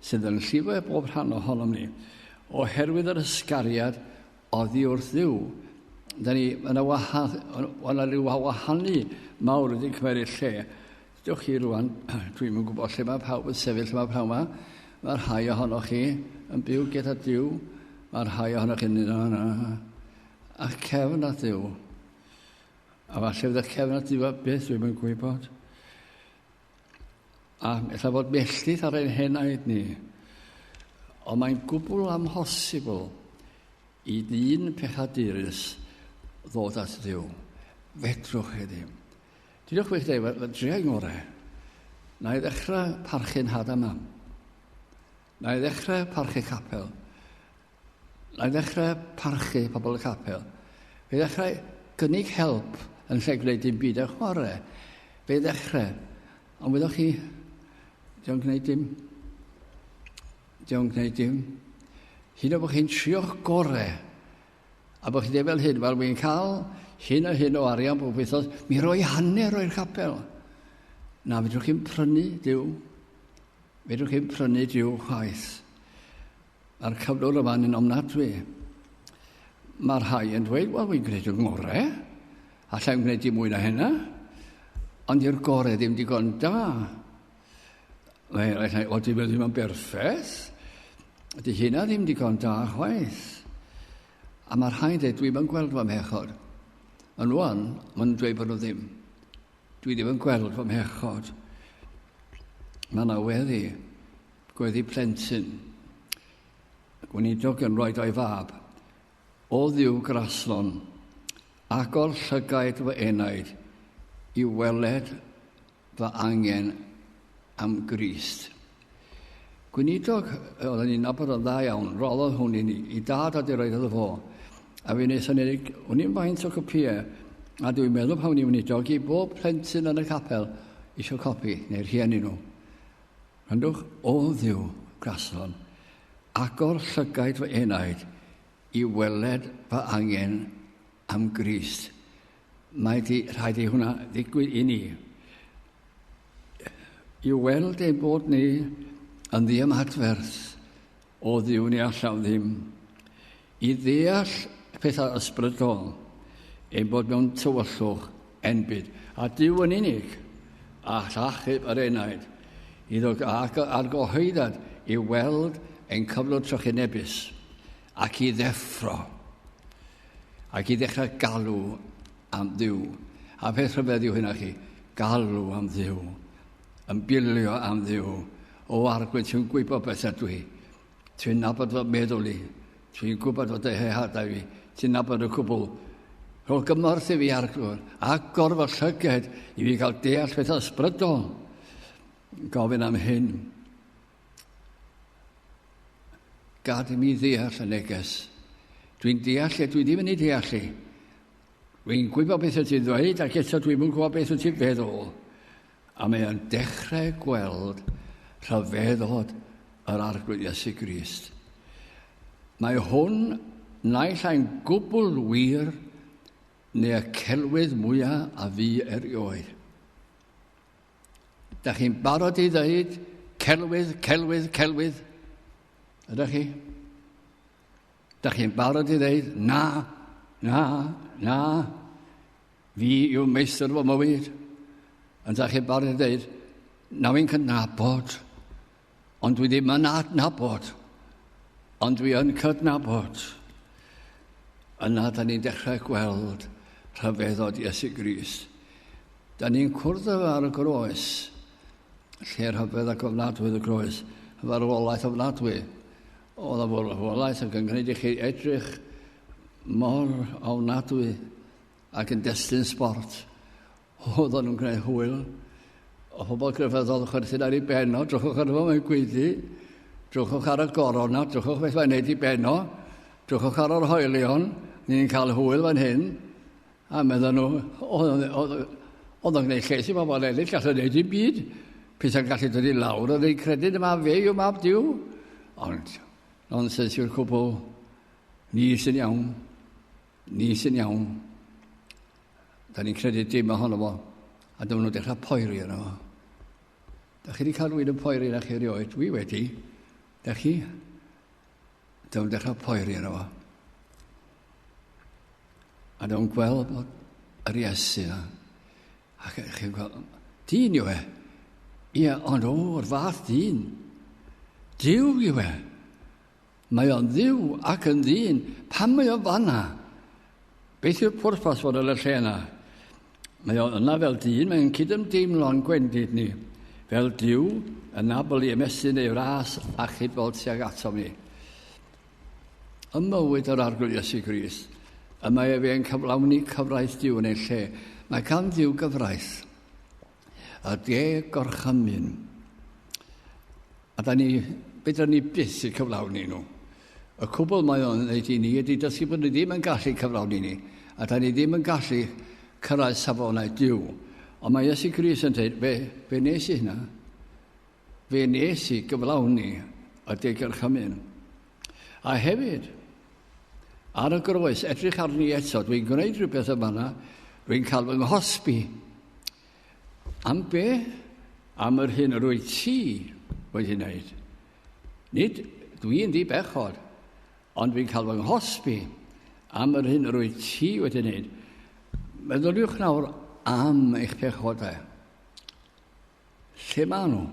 sydd yn llifo i bob rhan ohonom ni, oherwydd yr ysgariad oddi wrth Dduw. Da ni, mae yna waha, rhyw wahanu mawr wedi cymeryd lle. Dewch chi rwan, dwi'n yn gwybod lle mae pawb yn sefyll yma pawb yma. Mae rhai ohonoch chi yn byw gyda Duw, mae rhai ohonoch chi'n mynd yna, a cefn at Dduw. A falle fydd y cefn at Dduw a beth dwi'n yn gwybod. A ella fod melltith ar ein henaid ni. Ond mae'n gwbl amhosibl i ddyn pechadurus ddod at Dduw. Fedrwch chi ddim. Diolch bych dweud, wel, dria ngorau. Na i ddechrau parchu'n had a mam. Na i ddechrau parchu capel. Na i ddechrau parchu pobl y capel. Fe ddechrau gynnig help yn lle gwneud dim byd ar chwarae. Fe ddechrau. Ond wyddoch chi, dio'n gwneud dim. Dio'n gwneud dim. Hyn o bod chi'n trio'ch gorau, a bod chi'n dweud fel hyn, wel, wy'n cael hyn a hyn o arian bob wythnos, mi roi hanner o'r capel. Na, fedrwch chi'n prynu Duw. Fedrwch chi'n prynu Duw chwaith. Mae'r cyflwr yma'n un ofnadwy. Mae rhai yn dweud, wel, wy'n gwneud y ngorau. Allai'n gwneud dim mwy na hynna. Ond i'r gorau ddim digon da. Mae eraill yn dweud, o, dwi'n ddim yn berffaith. Ydy hynna ddim digon da chwaith. A mae rhai'n dweud, dwi'n yn gweld fy mhechod. Ond rwan, maen nhw'n dweud bod nhw ddim. Dwi ddim yn gweld fy mhechod. Mae yna weddi, gweddi plentyn. Gweinidog yn rhoi o'i fab. O Dduw graslon, agor llygaid fy enaid i weled fy angen am Grist. Gweinidog, oedden ni'n nabod o'n dda iawn, roddodd hwn i ni, i dad a di roed iddo fo. A fi wnaethon ni, o'n i'n faint o copïau, a dwi'n meddwl pan o'n i'n weinidog i bob plentyn yn y capel eisiau copi, neu'r rhieni nhw. Rhandwch, o Dduw, graslon, agor llygaid fy enaid i weled fy angen am Grist. Mae di, rhaid i hwnna ddigwydd i ni. I weld ein bod ni yn ddiymadferth o Dduw ni allan ddim. I ddeall pethau ysbrydol, ein bod mewn tywyllwch enbyd. A Duw yn unig, a achub yr enaid, iddo argyhoeddad i weld ein cyflwr trychinebus ac i ddeffro ac i ddechrau galw am Dduw. A peth rhyfedd yw hynna chi, galw am Dduw, ymbilio am Dduw. O Arglwydd, ti'n gwybod beth ydw i. Ti'n nabod fy meddwl i. Ti'n gwybod fy dyheadau fi. Ti'n nabod y cwbl. Rho gymorth i fi, Arglwydd. Agor fy llyged i fi gael deall beth ysbrydol. Gofyn am hyn. Gad i mi ddeall y neges. Dwi'n deall e, dwi ddim yn ei deall i. Dwi'n gwybod beth wyt ti'n ddweud ac eto dwi'n yn gwybod beth wyt ti'n feddwl. A mae o'n dechrau gweld rhyfeddod yr Arglwydd Iesu Grist. Mae hwn naill ai'n gwbl wir neu y celwydd mwyaf a fu erioed. Da chi'n barod i ddweud celwydd, celwydd, celwydd? Ydych chi? Da chi'n barod i ddweud na, na, na, fi yw meistr fy mywyd? Ond da chi'n barod i ddweud, na fi'n cydnabod, ond dwi ddim yn adnabod, ond dwi yn cydnabod. Yna, da ni'n dechrau gweld rhyfeddod Iesu Grist. Da ni'n cwrdd â ar y groes, lle rhyfedd ac ofnadwy y groes, y farwolaeth ofnadwy. Oedd y farwolaeth ac yn gwneud i chi edrych mor ofnadwy ac yn destun sport. Oedden nhw'n gwneud hwyl. O pobl grefyddol chwerthin ar ei ben o, drychwch ar fo, mae'n gweiddi. Drychwch ar y gorona, drychwch beth mae'n neud i ben o. Drychwch ar yr hoelion, ni'n cael hwyl fan hyn. A meddyn nhw, oedd o'n gwneud lles i bobl eraill, gallu gwneud dim byd. Pethau'n gallu dod i lawr, oedd ei credu yma fe yw mab Duw. Ond, nonsens yw'r cwbl. Ni sy'n iawn. Ni sy'n iawn. Da ni'n credu dim ohono fo. A dyma nhw'n dechrau poeri yno fo. Da chi wedi cael rhywun yn poeri na chi erioed? Dwi wedi. Da chi? Dyma nhw'n dechrau poeri yno fo. A nhw'n gweld bod yr Iesu yna. Ac chi'n gweld, dyn yw e. Ie, ond o'r fath dyn. Duw yw e. Mae o'n ddiw ac yn ddyn. Pam mae o fanna? Beth yw'r pwrpas fod yn y lle yna? Mae o yna fel dyn, mae'n cydymdeimlo'n gwendid ni. Fel Duw, yn abl i ymestyn ei ras achubol tuag atom ni. Ym mywyd yr Arglwydd Iesu Grist, y mae efe yn cyflawni cyfraith Duw yn ei lle. Mae gan Dduw gyfraith, y deg gorchymyn. A da ni, fedra ni byth i cyflawni nhw. Y cwbl mae o'n wneud i ni ydy dysgu bod ni ddim yn gallu cyflawni ni, a da ni ddim yn gallu cyrraedd safonau Duw. Ond mae Iesu Grist yn dweud, fe, fe nes i hynna. Fe nes i gyflawni y deg gorchymyn. A hefyd, ar y groes, edrych arni eto, dwi'n gwneud rhywbeth yma yna, dwi'n cael fy nghosbi. Am be? Am yr hyn yr wyt ti wedi wneud. Nid dwi'n di bechod, ond dwi'n cael fy nghosbi am yr hyn yr wyt ti wedi wneud. Meddyliwch nawr am eich pechodau. Lle maen nhw?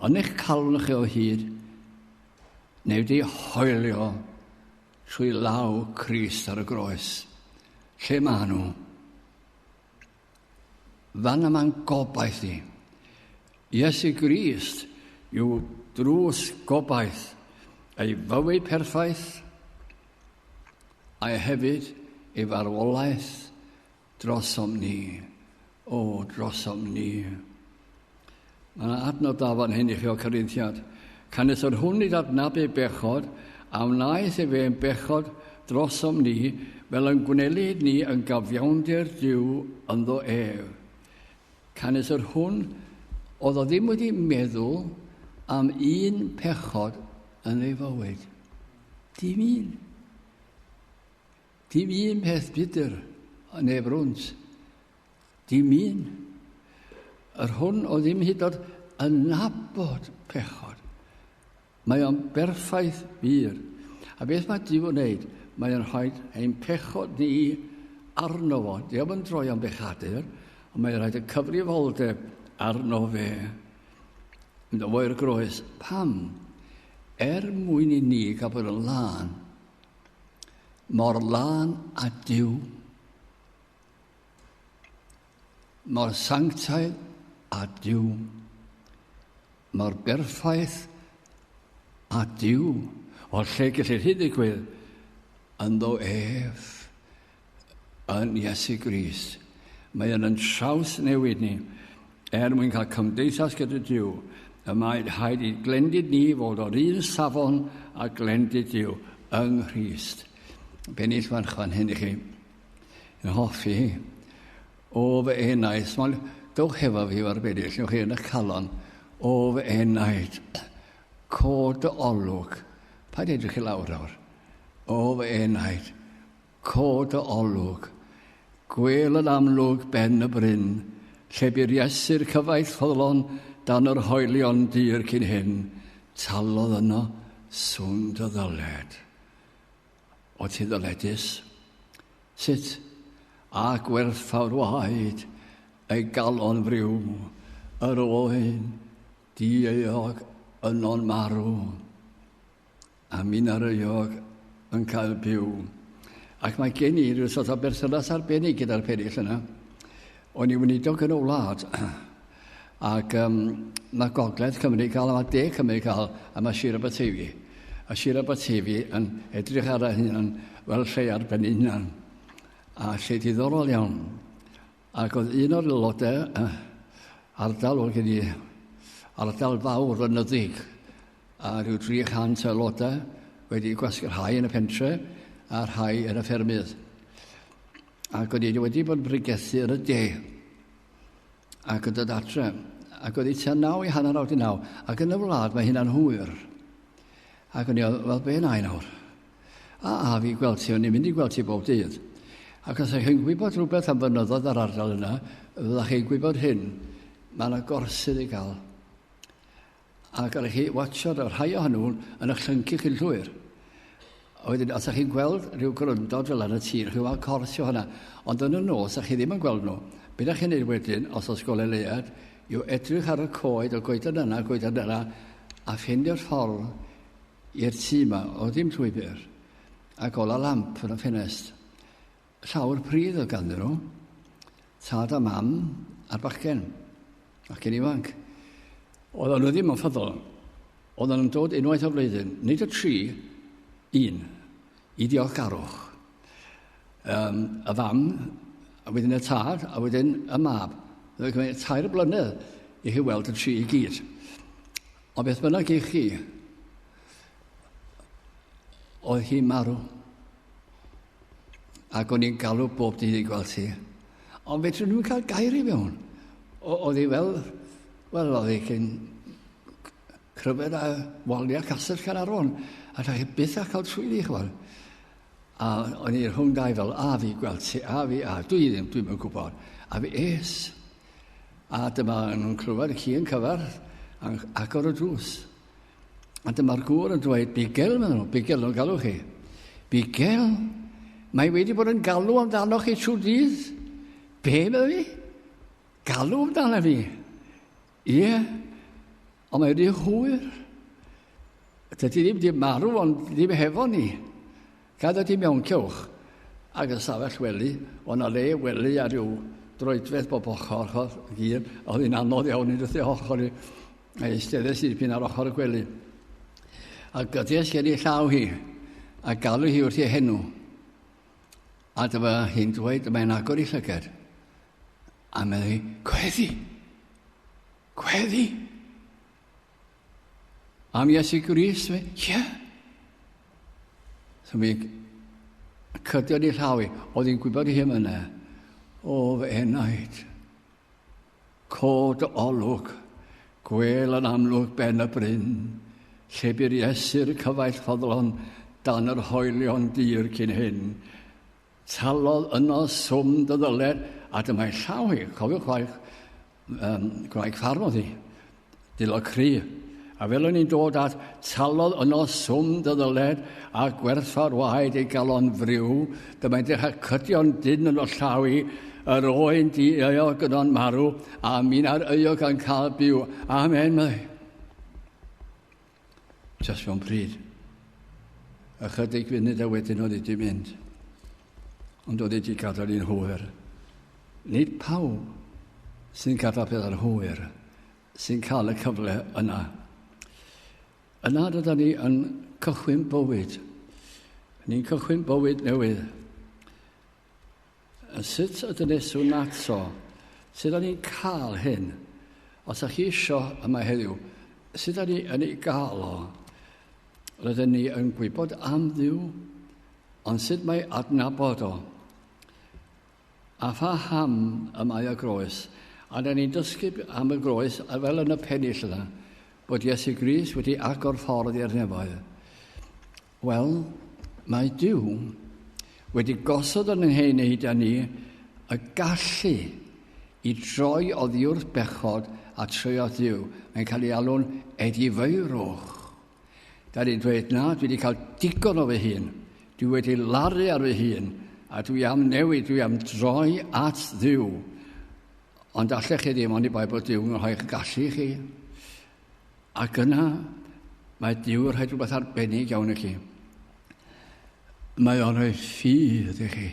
Yn eich calon chi o hyd, neu wedi hoelio trwy law Crist ar y groes. Lle maen nhw? Fan yma'n gobaith ni. Iesu Grist yw drws gobaith, ei fywyd perffaith, a'i hefyd ei farwolaeth drosom ni. O, drosom ni. Mae yna adnod da fan hyn i chi o Corinthiad. Canys yr hwn nid adnabu bechod, a wnaeth efe yn bechod drosom ni, fel yn gwnelid ni yn gyfiawnder Duw ynddo ef. Canys yr hwn oedd o ddim wedi meddwl am un pechod yn ei fywyd. Dim un. Dim un peth budr neu frwnt. Dim un. Yr hwn o ddim hyd oed yn nabod pechod. Mae o'n berffaith wir. A beth mae Duw yn wneud? Mae o'n rhoi ein pechod ni arno fo. Dio'm yn droi o'n bechadur, ond mae'n rhoi y cyfrifoldeb arno fe. Mynd o i'r groes. Pam? Er mwyn i ni gael bod yn lân. Mor lân a Duw. Mor sanctaidd a Duw. Mor berffaith a Duw. O lle gellir hyn ddigwydd? Ynddo ef, yn Iesu Grist. Mae yn yn traws newid ni er mwyn cael cymdeithas gyda Duw. Y mae rhaid i glendid ni fod o'r un safon a glendid Duw yng Nghrist. Bennill fan fan hyn i chi. Yn hoffi hi. O fy enaid, smol, dewch hefo fi o'r bennill, newch chi yn eich calon. O fy enaid, cod dy olwg. Paid edrych i lawr nawr. O fy enaid, cod dy olwg. Gwel yn amlwg ben y bryn, lle bu'r Iesu'r cyfaill ffyddlon dan yr hoelion dir cyn hyn, talodd yno swn dy ddyled. O ti ddyledus? Sut? A gwerthfawr waed ei galon friw, yr oen dieuog yno'n marw, a min ar euog yn cael byw. Ac mae gen i rhyw sort o berthynas arbennig gyda'r pennill yna. O'n i weinidog yn y wlad, ac mae Gogledd Cymru cael, a mae De Cymru cael, a mae Sir Aberteifi. A Sir Aberteifi yn edrych ar ei hunan fel lle ar ben ei hunan. A lle diddorol iawn. Ac oedd un o'r aelodau, ardal oedd gen i, ardal fawr fynyddig, a rhyw 300 aelodau wedi gwasgu rhai yn y pentre a rhai yn y ffermydd. Ac o'n i wedi bod yn pregethu yn y de ac yn dod adre. Ac oedd hi tua 8:30. Ac yn y wlad mae hynna'n hwyr. Ac o'n i oedd, wel, be na i nawr? A, a fi gweld ti, o'n i'n mynd i gweld ti bob dydd. Ac os ydych chi'n gwybod rhywbeth am fynyddoedd yr ardal yna, fyddwch chi'n gwybod hyn, mae yna gorsydd i gael. Ac ar chi watchod y rhai ohonyn nhw yn eich llyncu chi'n llwyr. A wedyn, os ydych chi'n gweld rhyw gryndod fel yn y tir, chi'n gweld cors o hwnna. Ond yn y nos, ydych chi ddim yn gweld nhw. Be ydych chi'n neud wedyn, os oes golau leuad, yw edrych ar y coed, y goeden yna, goeden yna, a ffeindio'r ffordd i'r tŷ yma, o ddim llwybr, ac ola lamp yn y ffenest. Llawr pridd oedd ganddyn nhw, tad a mam a'r bachgen, bachgen ifanc. Oedden nhw ddim yn ffyddlon. Oedden nhw'n dod unwaith o flwyddyn, nid y tri, un, i diolchgarwch. Y fam, a wedyn y tad, a wedyn y mab. Oedd yn cymryd 3 blynedd i chi weld y tri i gyd. Ond beth bynnag i chi, Oedd hi'n marw. Ac o'n i'n galw bob dydd i gweld hi. Ond fedrwn nhw'n cael gair i mewn. Oedd hi fel, wel, oedd hi cyn cryfed a waliau Castell Caernarfon. A da chi byth a cael trwyddi, chwbod. A o'n i rhwng dau fel, a fi gweld ti, a fi, a dwi ddim, dwi'm yn gwybod. A fi es. A dyma nhw'n clywed y ci yn cyfarth, a'n agor y drws. A dyma'r gŵr yn dweud, Bigel, maen nhw, Bigel, nhw'n galw chi. Bigel, mae wedi bod yn galw amdano chi trwy dydd. Be, meddwl fi? Galw amdano fi? Ie, ond mae wedi hwyr. Dydy ddim wedi marw, ond ddim hefo ni. Gad ydy mewn cewch. Ac y safell wely, o na le wely ar ryw droedfedd bob ochr, chod, gyd, oedd hi'n anodd iawn i wrth ei ochr i. A eisteddes i dipyn ar ochr y gwely. A gydies gen i llaw hi, a galw hi wrth ei henw. A dyma hi'n dweud, mae'n agor i llygad. A meddai hi, gweddi! Gweddi! Am Iesu Grist, fe? Ie. Yeah. So mi cydiodd i llaw i, oedd hi'n gwybod i hyn yna. O, fy enaid. Cod olwg, gwel yn amlwg ben y bryn, lle bu'r Iesu'r cyfaill ffodlon dan yr hoelion dir cyn hyn. Talodd yno swm dy ddyled, a dyma'i llaw hi, cofiwch waith, gwraig ffarm oedd hi, dilo cry. A fel o'n i'n dod at, talodd yno swm dy ddyled, a gwerthfawr waed ei galon friw, dyma'n dechrau cydio'n dyn yn o llaw i, yr oen di euog yno'n marw, a mi'n euog yn cael byw. Amen, meddai. Just mewn pryd. Ychydig funud a wedyn oedd wedi mynd. Ond oedd wedi gadael i'n hwyr. Nid pawb sy'n gadael pethau'n hwyr sy'n cael y cyfle yna. Yna rydyn ni yn cychwyn bywyd. Ni'n cychwyn bywyd newydd. Sut ydyn ni swn ato? Sut ydyn ni'n cael hyn? Os ydych chi isio yma heddiw, sut ydyn ni yn ei gael o? Rydyn ni yn gwybod am Dduw, ond sut mae adnabod o? A pha ham y mae y groes? A dyn ni'n dysgu am y groes, a fel yn y pennill yna, bod Iesu Grist wedi agor ffordd i'r nefoedd. Wel, mae Duw wedi gosod yn ein heneid â ni y gallu i droi oddi wrth bechod a troi at Dduw. Mae'n cael ei alw'n edifeirwch. Da ni'n dweud, na, dwi wedi cael digon o fy hun. Dwi wedi laru ar fy hun, a dwi am newid, dwi am droi at Dduw. Ond allech chi ddim, ond i bai bod Duw yn rhoi'ch gallu chi. Ac yna, mae Duw yn rhoi rhywbeth arbennig iawn i chi. Mae o'n rhoi ffydd i chi.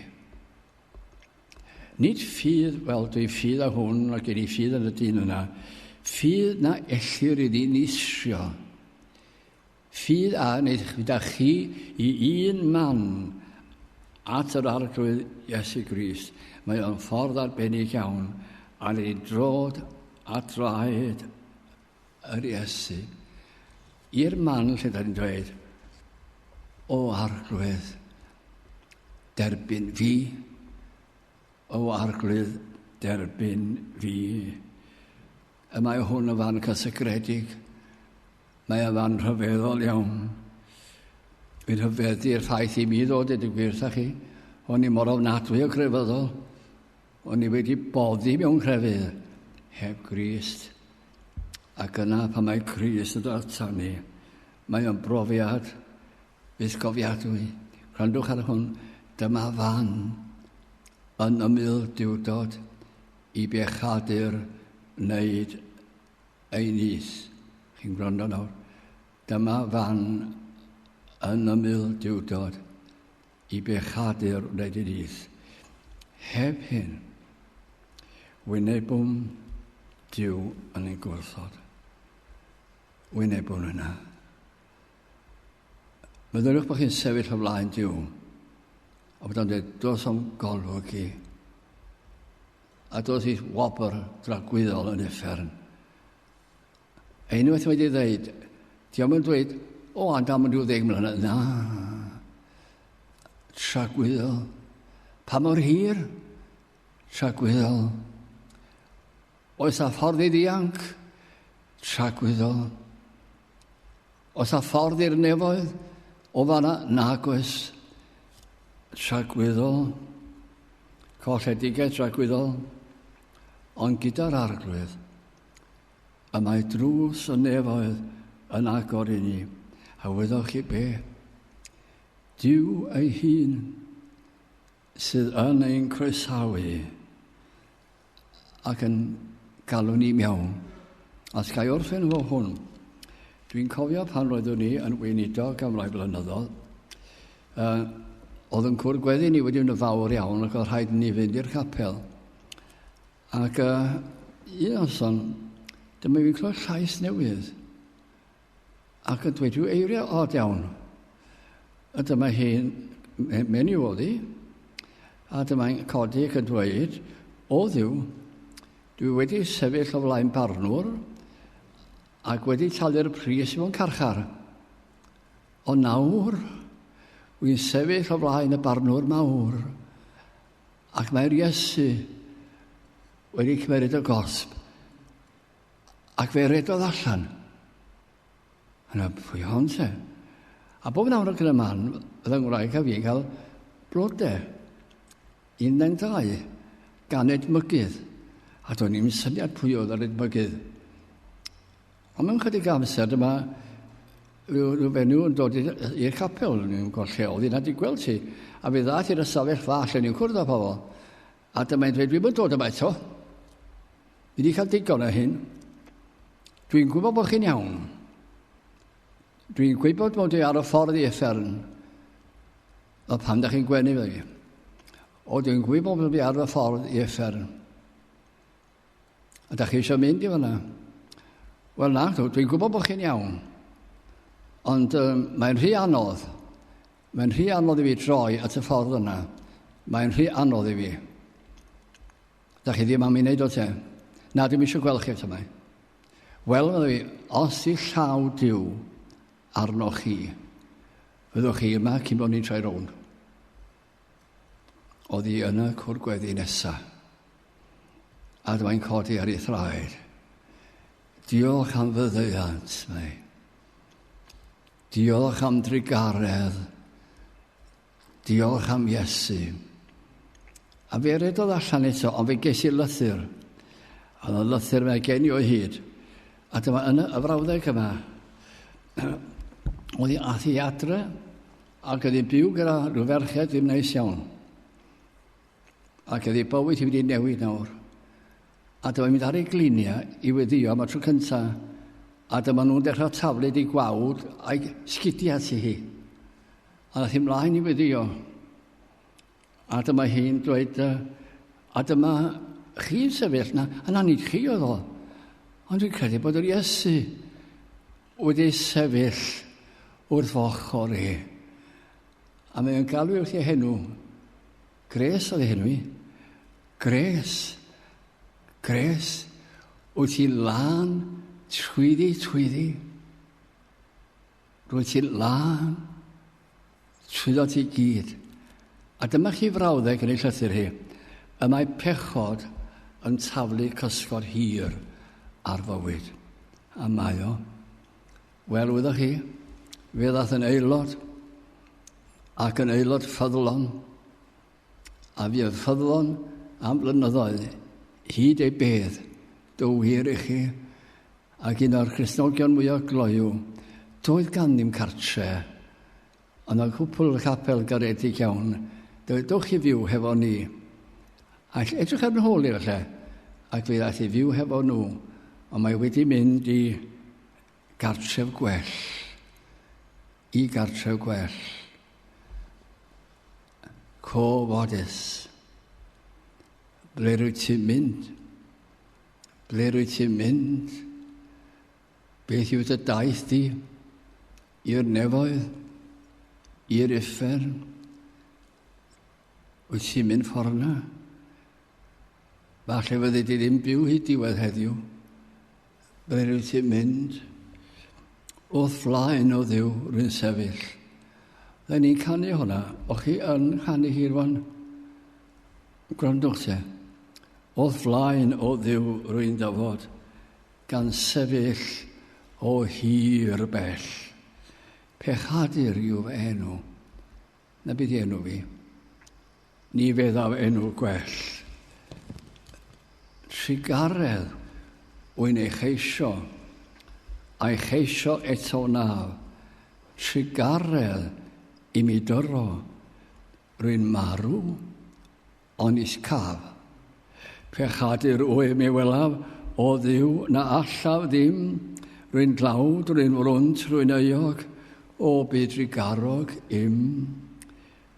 Nid ffydd, wel, dwi ffydd â hwn, a gen i ffydd yn y dyn yna. Ffydd na ellir i ddinistrio. Ffydd a wneud gyda chi i un man at yr Arglwydd Iesu Grist. Mae o'n ffordd arbennig iawn ar ei drod at draed yr Iesu. I'r man lle da ni'n dweud, o Arglwydd, derbyn fi. O Arglwydd, derbyn fi. Y mae hwn yn fan cysegredig. Mae yn fan rhyfeddol iawn. Fi'n rhyfeddu'r ffaith i mi ddod i gwir wrtha chi. O'n i mor ofnadwy o grefyddol. O'n i wedi boddi mewn crefydd heb Grist. Ac yna pan mae Crist yn dod ato ni, mae o'n brofiad fythgofiadwy. Gwrandwch ar hwn, dyma fan yn ymyl diwdod i bechadur wneud ei nyth. Chi'n gwrando nawr? Dyma fan yn ymyl diwdod i bechadur wneud ei nyth. Heb hyn, wynebwn Duw yn ei gwrthod. Wynebwn yna. Meddyliwch bod chi'n sefyll o flaen Duw, a bod o'n dweud, dos o'm golwg i, a dos i'th wobr dragwyddol yn uffern. A unwaith wedi dweud, diolch yn dweud, o, ond am rhyw ddeg mlynedd. Na. Tragwyddol. Pa mor hir? Tragwyddol. Oes a ffordd i ddianc? Tragwyddol. Oes a ffordd i'r nefoedd? O fanna, nag oes. Tragwyddol. Colledigaeth tragwyddol. Ond gyda'r arglwydd, y mae drws y nefoedd yn agor i ni. A wyddoch chi be? Duw ei hun sydd yn ein croesawu ac yn galw ni mewn. A ga i orffen efo hwn. Dwi'n cofio pan roeddwn ni yn weinidog am rai blynyddoedd, oedd yn cwrdd gweddi ni wedi mynd yn fawr iawn ac oedd rhaid ni fynd i'r capel. Ac un noson, dyma fi'n clywed llais newydd ac yn dweud rhyw eiriau od iawn. A dyma hi'n menyw oedd hi, a dyma'n codi ac yn dweud, o Dduw, dwi wedi sefyll o flaen barnwr ac wedi talu'r pris mewn carchar. Ond nawr, wy'n sefyll o flaen y barnwr mawr ac mae'r Iesu wedi cymeryd y gosb ac fe redodd allan. Yna, pwy hon te? A bob nawr ac yn y man, oedd yng ngwraig a fi'n cael blodau. Un neu'n dau, gan edmygydd. A do'n i'n syniad pwy oedd yr edmygydd. Ond mewn chydig amser, dyma rhyw fenyw yn dod i'r capel, ni'n gweld lle oedd hi, nad i gweld ti. A fe ddaeth i'r ystafell fach lle ni'n cwrdd â pobl. A dyma'n dweud, dwi'n mynd dod yma eto. Fi wedi cael digon o hyn. Dwi'n gwybod bod chi'n iawn. Dwi'n gwybod bod i ar y ffordd i uffern. O pam da chi'n gwenu fe fi? O, dwi'n gwybod bod i ar y ffordd i uffern. A da chi eisiau mynd i fyna? Wel na, dwi'n gwybod bod chi'n iawn. Ond mae'n rhy anodd. Mae'n rhy anodd i fi droi at y ffordd yna. Mae'n rhy anodd i fi. Da chi ddim am i wneud o te. Na, dwi'n eisiau gweld chi eto mai. Wel, meddai fi, os i llaw Duw arnoch chi, fyddwch chi yma cyn bod ni'n troi rownd. Oedd hi yn y cwr gweddi nesa. A dyma'n codi ar ei thraed. Diolch am fyddeuant, mae. Diolch am drugaredd. Diolch am Iesu. A fe redodd allan eto, ond fe ges i lythyr. A oedd lythyr mae gen i o hyd. A dyma yn y frawddeg yma. Oedd hi ath hi adre, ac oedd hi'n byw gyda rhyw ferched ddim neis iawn. Ac oedd ei bywyd hi wedi newid nawr. A dyma mynd ar ei gliniau i weddio am y tro cyntaf. A dyma nhw'n dechrau taflu di gwawd a'i sgidiau ati hi. A nath hi mlaen i weddio. A dyma hi'n dweud, a dyma chi'n sefyll na, a na nid chi oedd o. Ond dwi'n credu bod yr Iesu wedi sefyll wrth ochr i. A mae'n galw wrth ei henw. Gres oedd ei henw i. Gres. Gres. Wyt ti lân trwyddi trwyddi. Rwyt ti'n lân trwyddo ti gyd. A dyma chi frawddeg yn ei llythyr hi. Y mae pechod yn taflu cysgod hir ar fywyd. A mae o. Wel, wyddoch chi, fe ddath yn aelod ac yn aelod ffyddlon. A fi oedd ffyddlon am blynyddoedd hyd ei bedd. Duw wir i chi. Ac un o'r Cristnogion mwyaf gloyw, doedd gan ddim cartre. Ond oedd cwpl y capel garedig iawn. Dewch chi fyw hefo ni. Ac edrych ar nhôl i'r lle. Ac fe ddaeth i fyw hefo nhw. Ond mae wedi mynd i gartref gwell. I gartref gwell. Quo vadis? Ble rwyt ti'n mynd? Ble rwyt ti'n mynd? Beth yw dy daith di? I'r nefoedd? I'r uffern? Wyt ti'n mynd ffordd yna? Falle fyddi di ddim byw hyd diwedd heddiw. Ble rwyt ti'n mynd? Wrth flaen o Dduw rwy'n sefyll. Dda ni'n canu hwnna. O'ch chi yn canu hi rwan? Gwrandwch te. O'th flaen o Dduw rwy'n dyfod, gan sefyll o hir bell. Pechadur yw fy enw. Na bydd enw fi. Ni feddaf enw gwell. Trugaredd wy'n ei cheisio, a'i cheisio eto naf. Trugaredd i mi dyro, rwy'n marw, ond is caf. Pechadur wyf mi welaf, o Dduw, na allaf ddim, rwy'n dlawd, rwy'n frwnt, rwy'n euog, o byd drugarog im.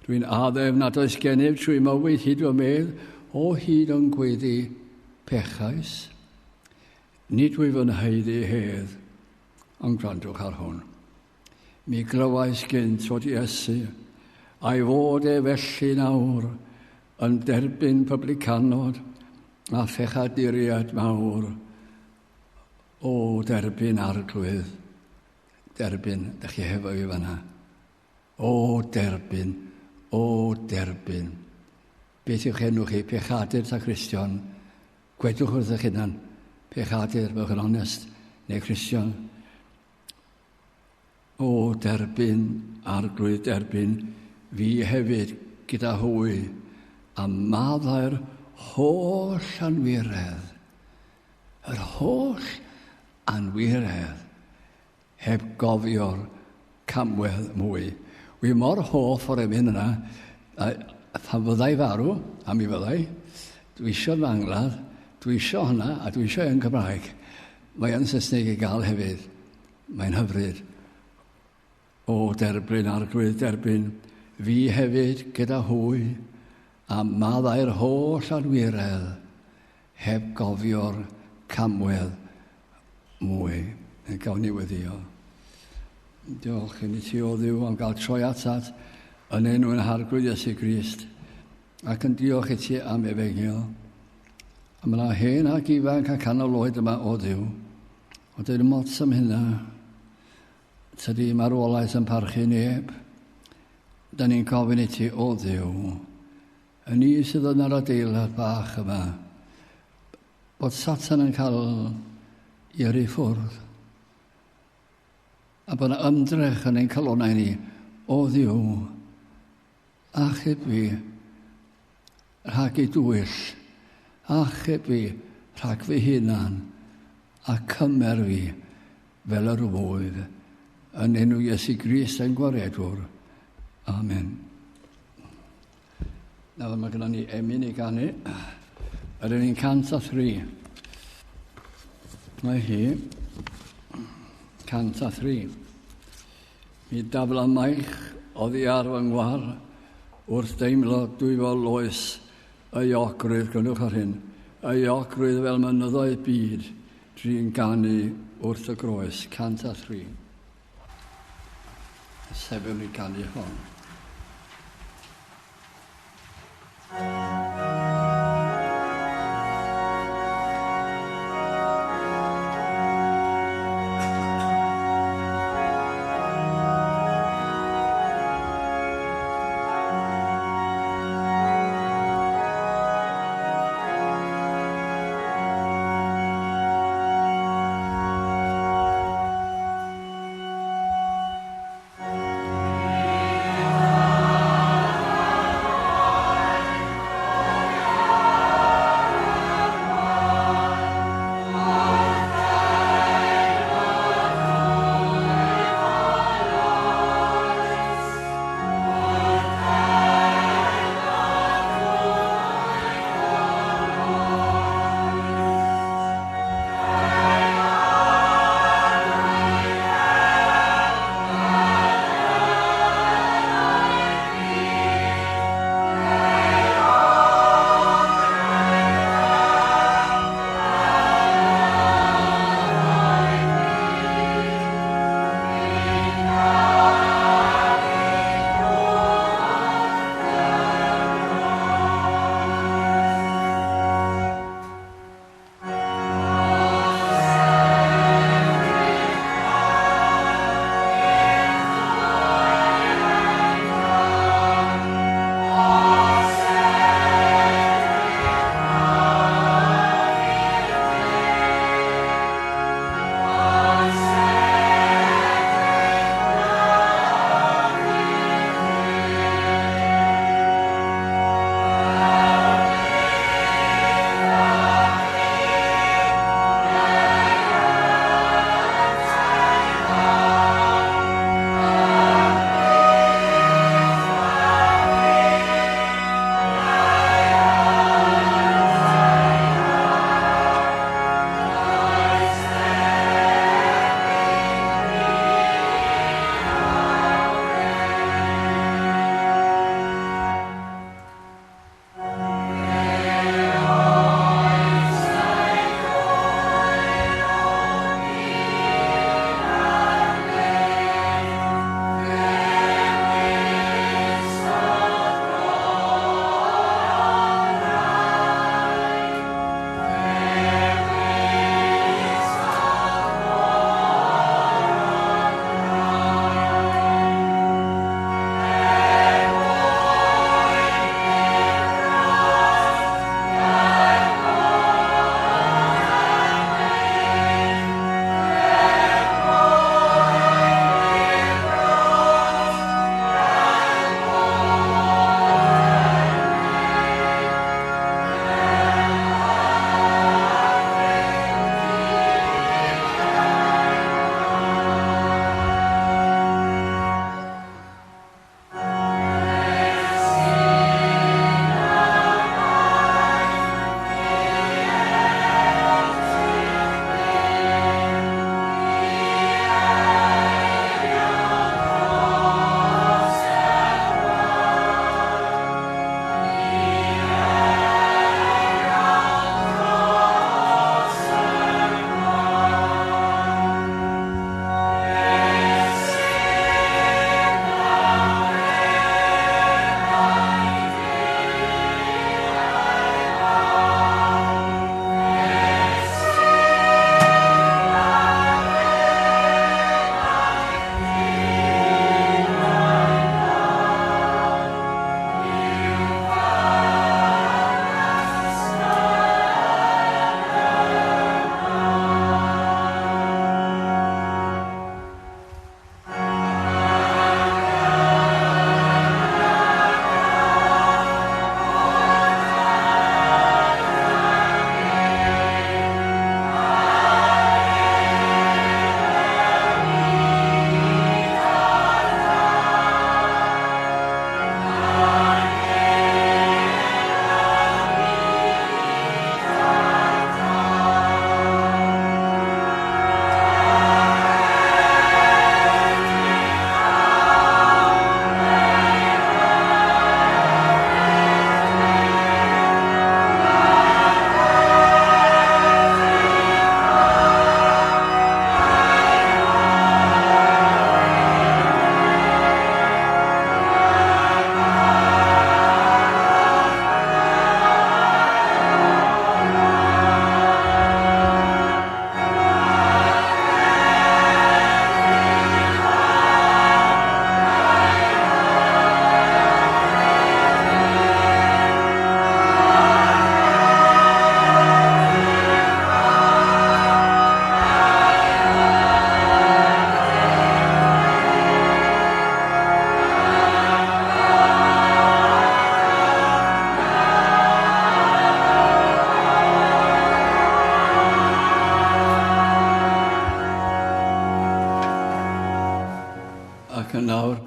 Rwy'n addef nad oes gennyf trwy mywyd hyd fy medd, o hyd yn gweddi pechais. Nid wyf yn haeddu hedd, ond gwrandwch ar hwn. Mi glywais gynt fod Iesu, a'i fod e felly nawr, yn derbyn publicanod a phechaduriaid mawr. O, derbyn Arglwydd, derbyn, ydych chi hefo fi fanna. O, derbyn, o, derbyn. Beth yw'ch enw chi, pechadur ta Cristion? Gwedwch wrth eich hunan, pechadur, byddwch yn onest, neu Cristion. O, derbyn, Arglwydd, derbyn, fi hefyd gyda hwy, a maddau'r holl anwiredd, yr holl anwiredd, heb gofio'r camwedd mwy. Wi mor hoff o'r emyn yna, a phan fyddai farw, a mi fyddai, dwi eisiau fy angladd, dwi eisiau hwnna, a dwi eisiau yn Cymraeg. Mae yn Saesneg i gael hefyd. Mae'n hyfryd. O, derbyn, Arglwydd, derbyn, fi hefyd gyda hwy, a maddau'r holl anwiredd, heb gofio'r camwedd mwy. Gawn ni weddio. Diolch i ni ti o Dduw am gael troi atat yn enw yn Harglwydd Iesu Grist, ac yn diolch i ti am efengyl. A mae yna hen ac ifanc a canol oed yma o Dduw. Ond dyn mots am hynna. Tydi marwolaeth yn parchu neb. Da ni'n gofyn i ti, o Dduw, y ni sydd yn yr adeilad bach yma, bod Satan yn cael i yrru ffwrdd. A bod yna ymdrech yn ein calonau ni, o Dduw, achub fi rhag ei dwyll, achub fi rhag fy hunan, a cymer fi fel yr wyf, yn enw Iesu Grist ein Gwaredwr. Amen. Nawr mae gennym ni emyn i ganu. Yr un 103. Mae hi 103. Mi dafla maich oddi ar fy ngwar wrth deimlo dwyfol loes euogrwydd, gwrandwch ar hyn, euogrwydd fel mynyddoedd byd, drin ganu wrth y groes, 103. Sefyll i ganu hon.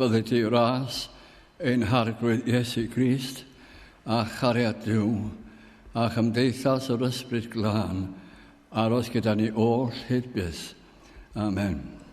Byddai ti ras ein harglwydd Iesu Grist a chariad Duw a chymdeithas yr Ysbryd Glân aros gyda ni oll hyd byth. Amen.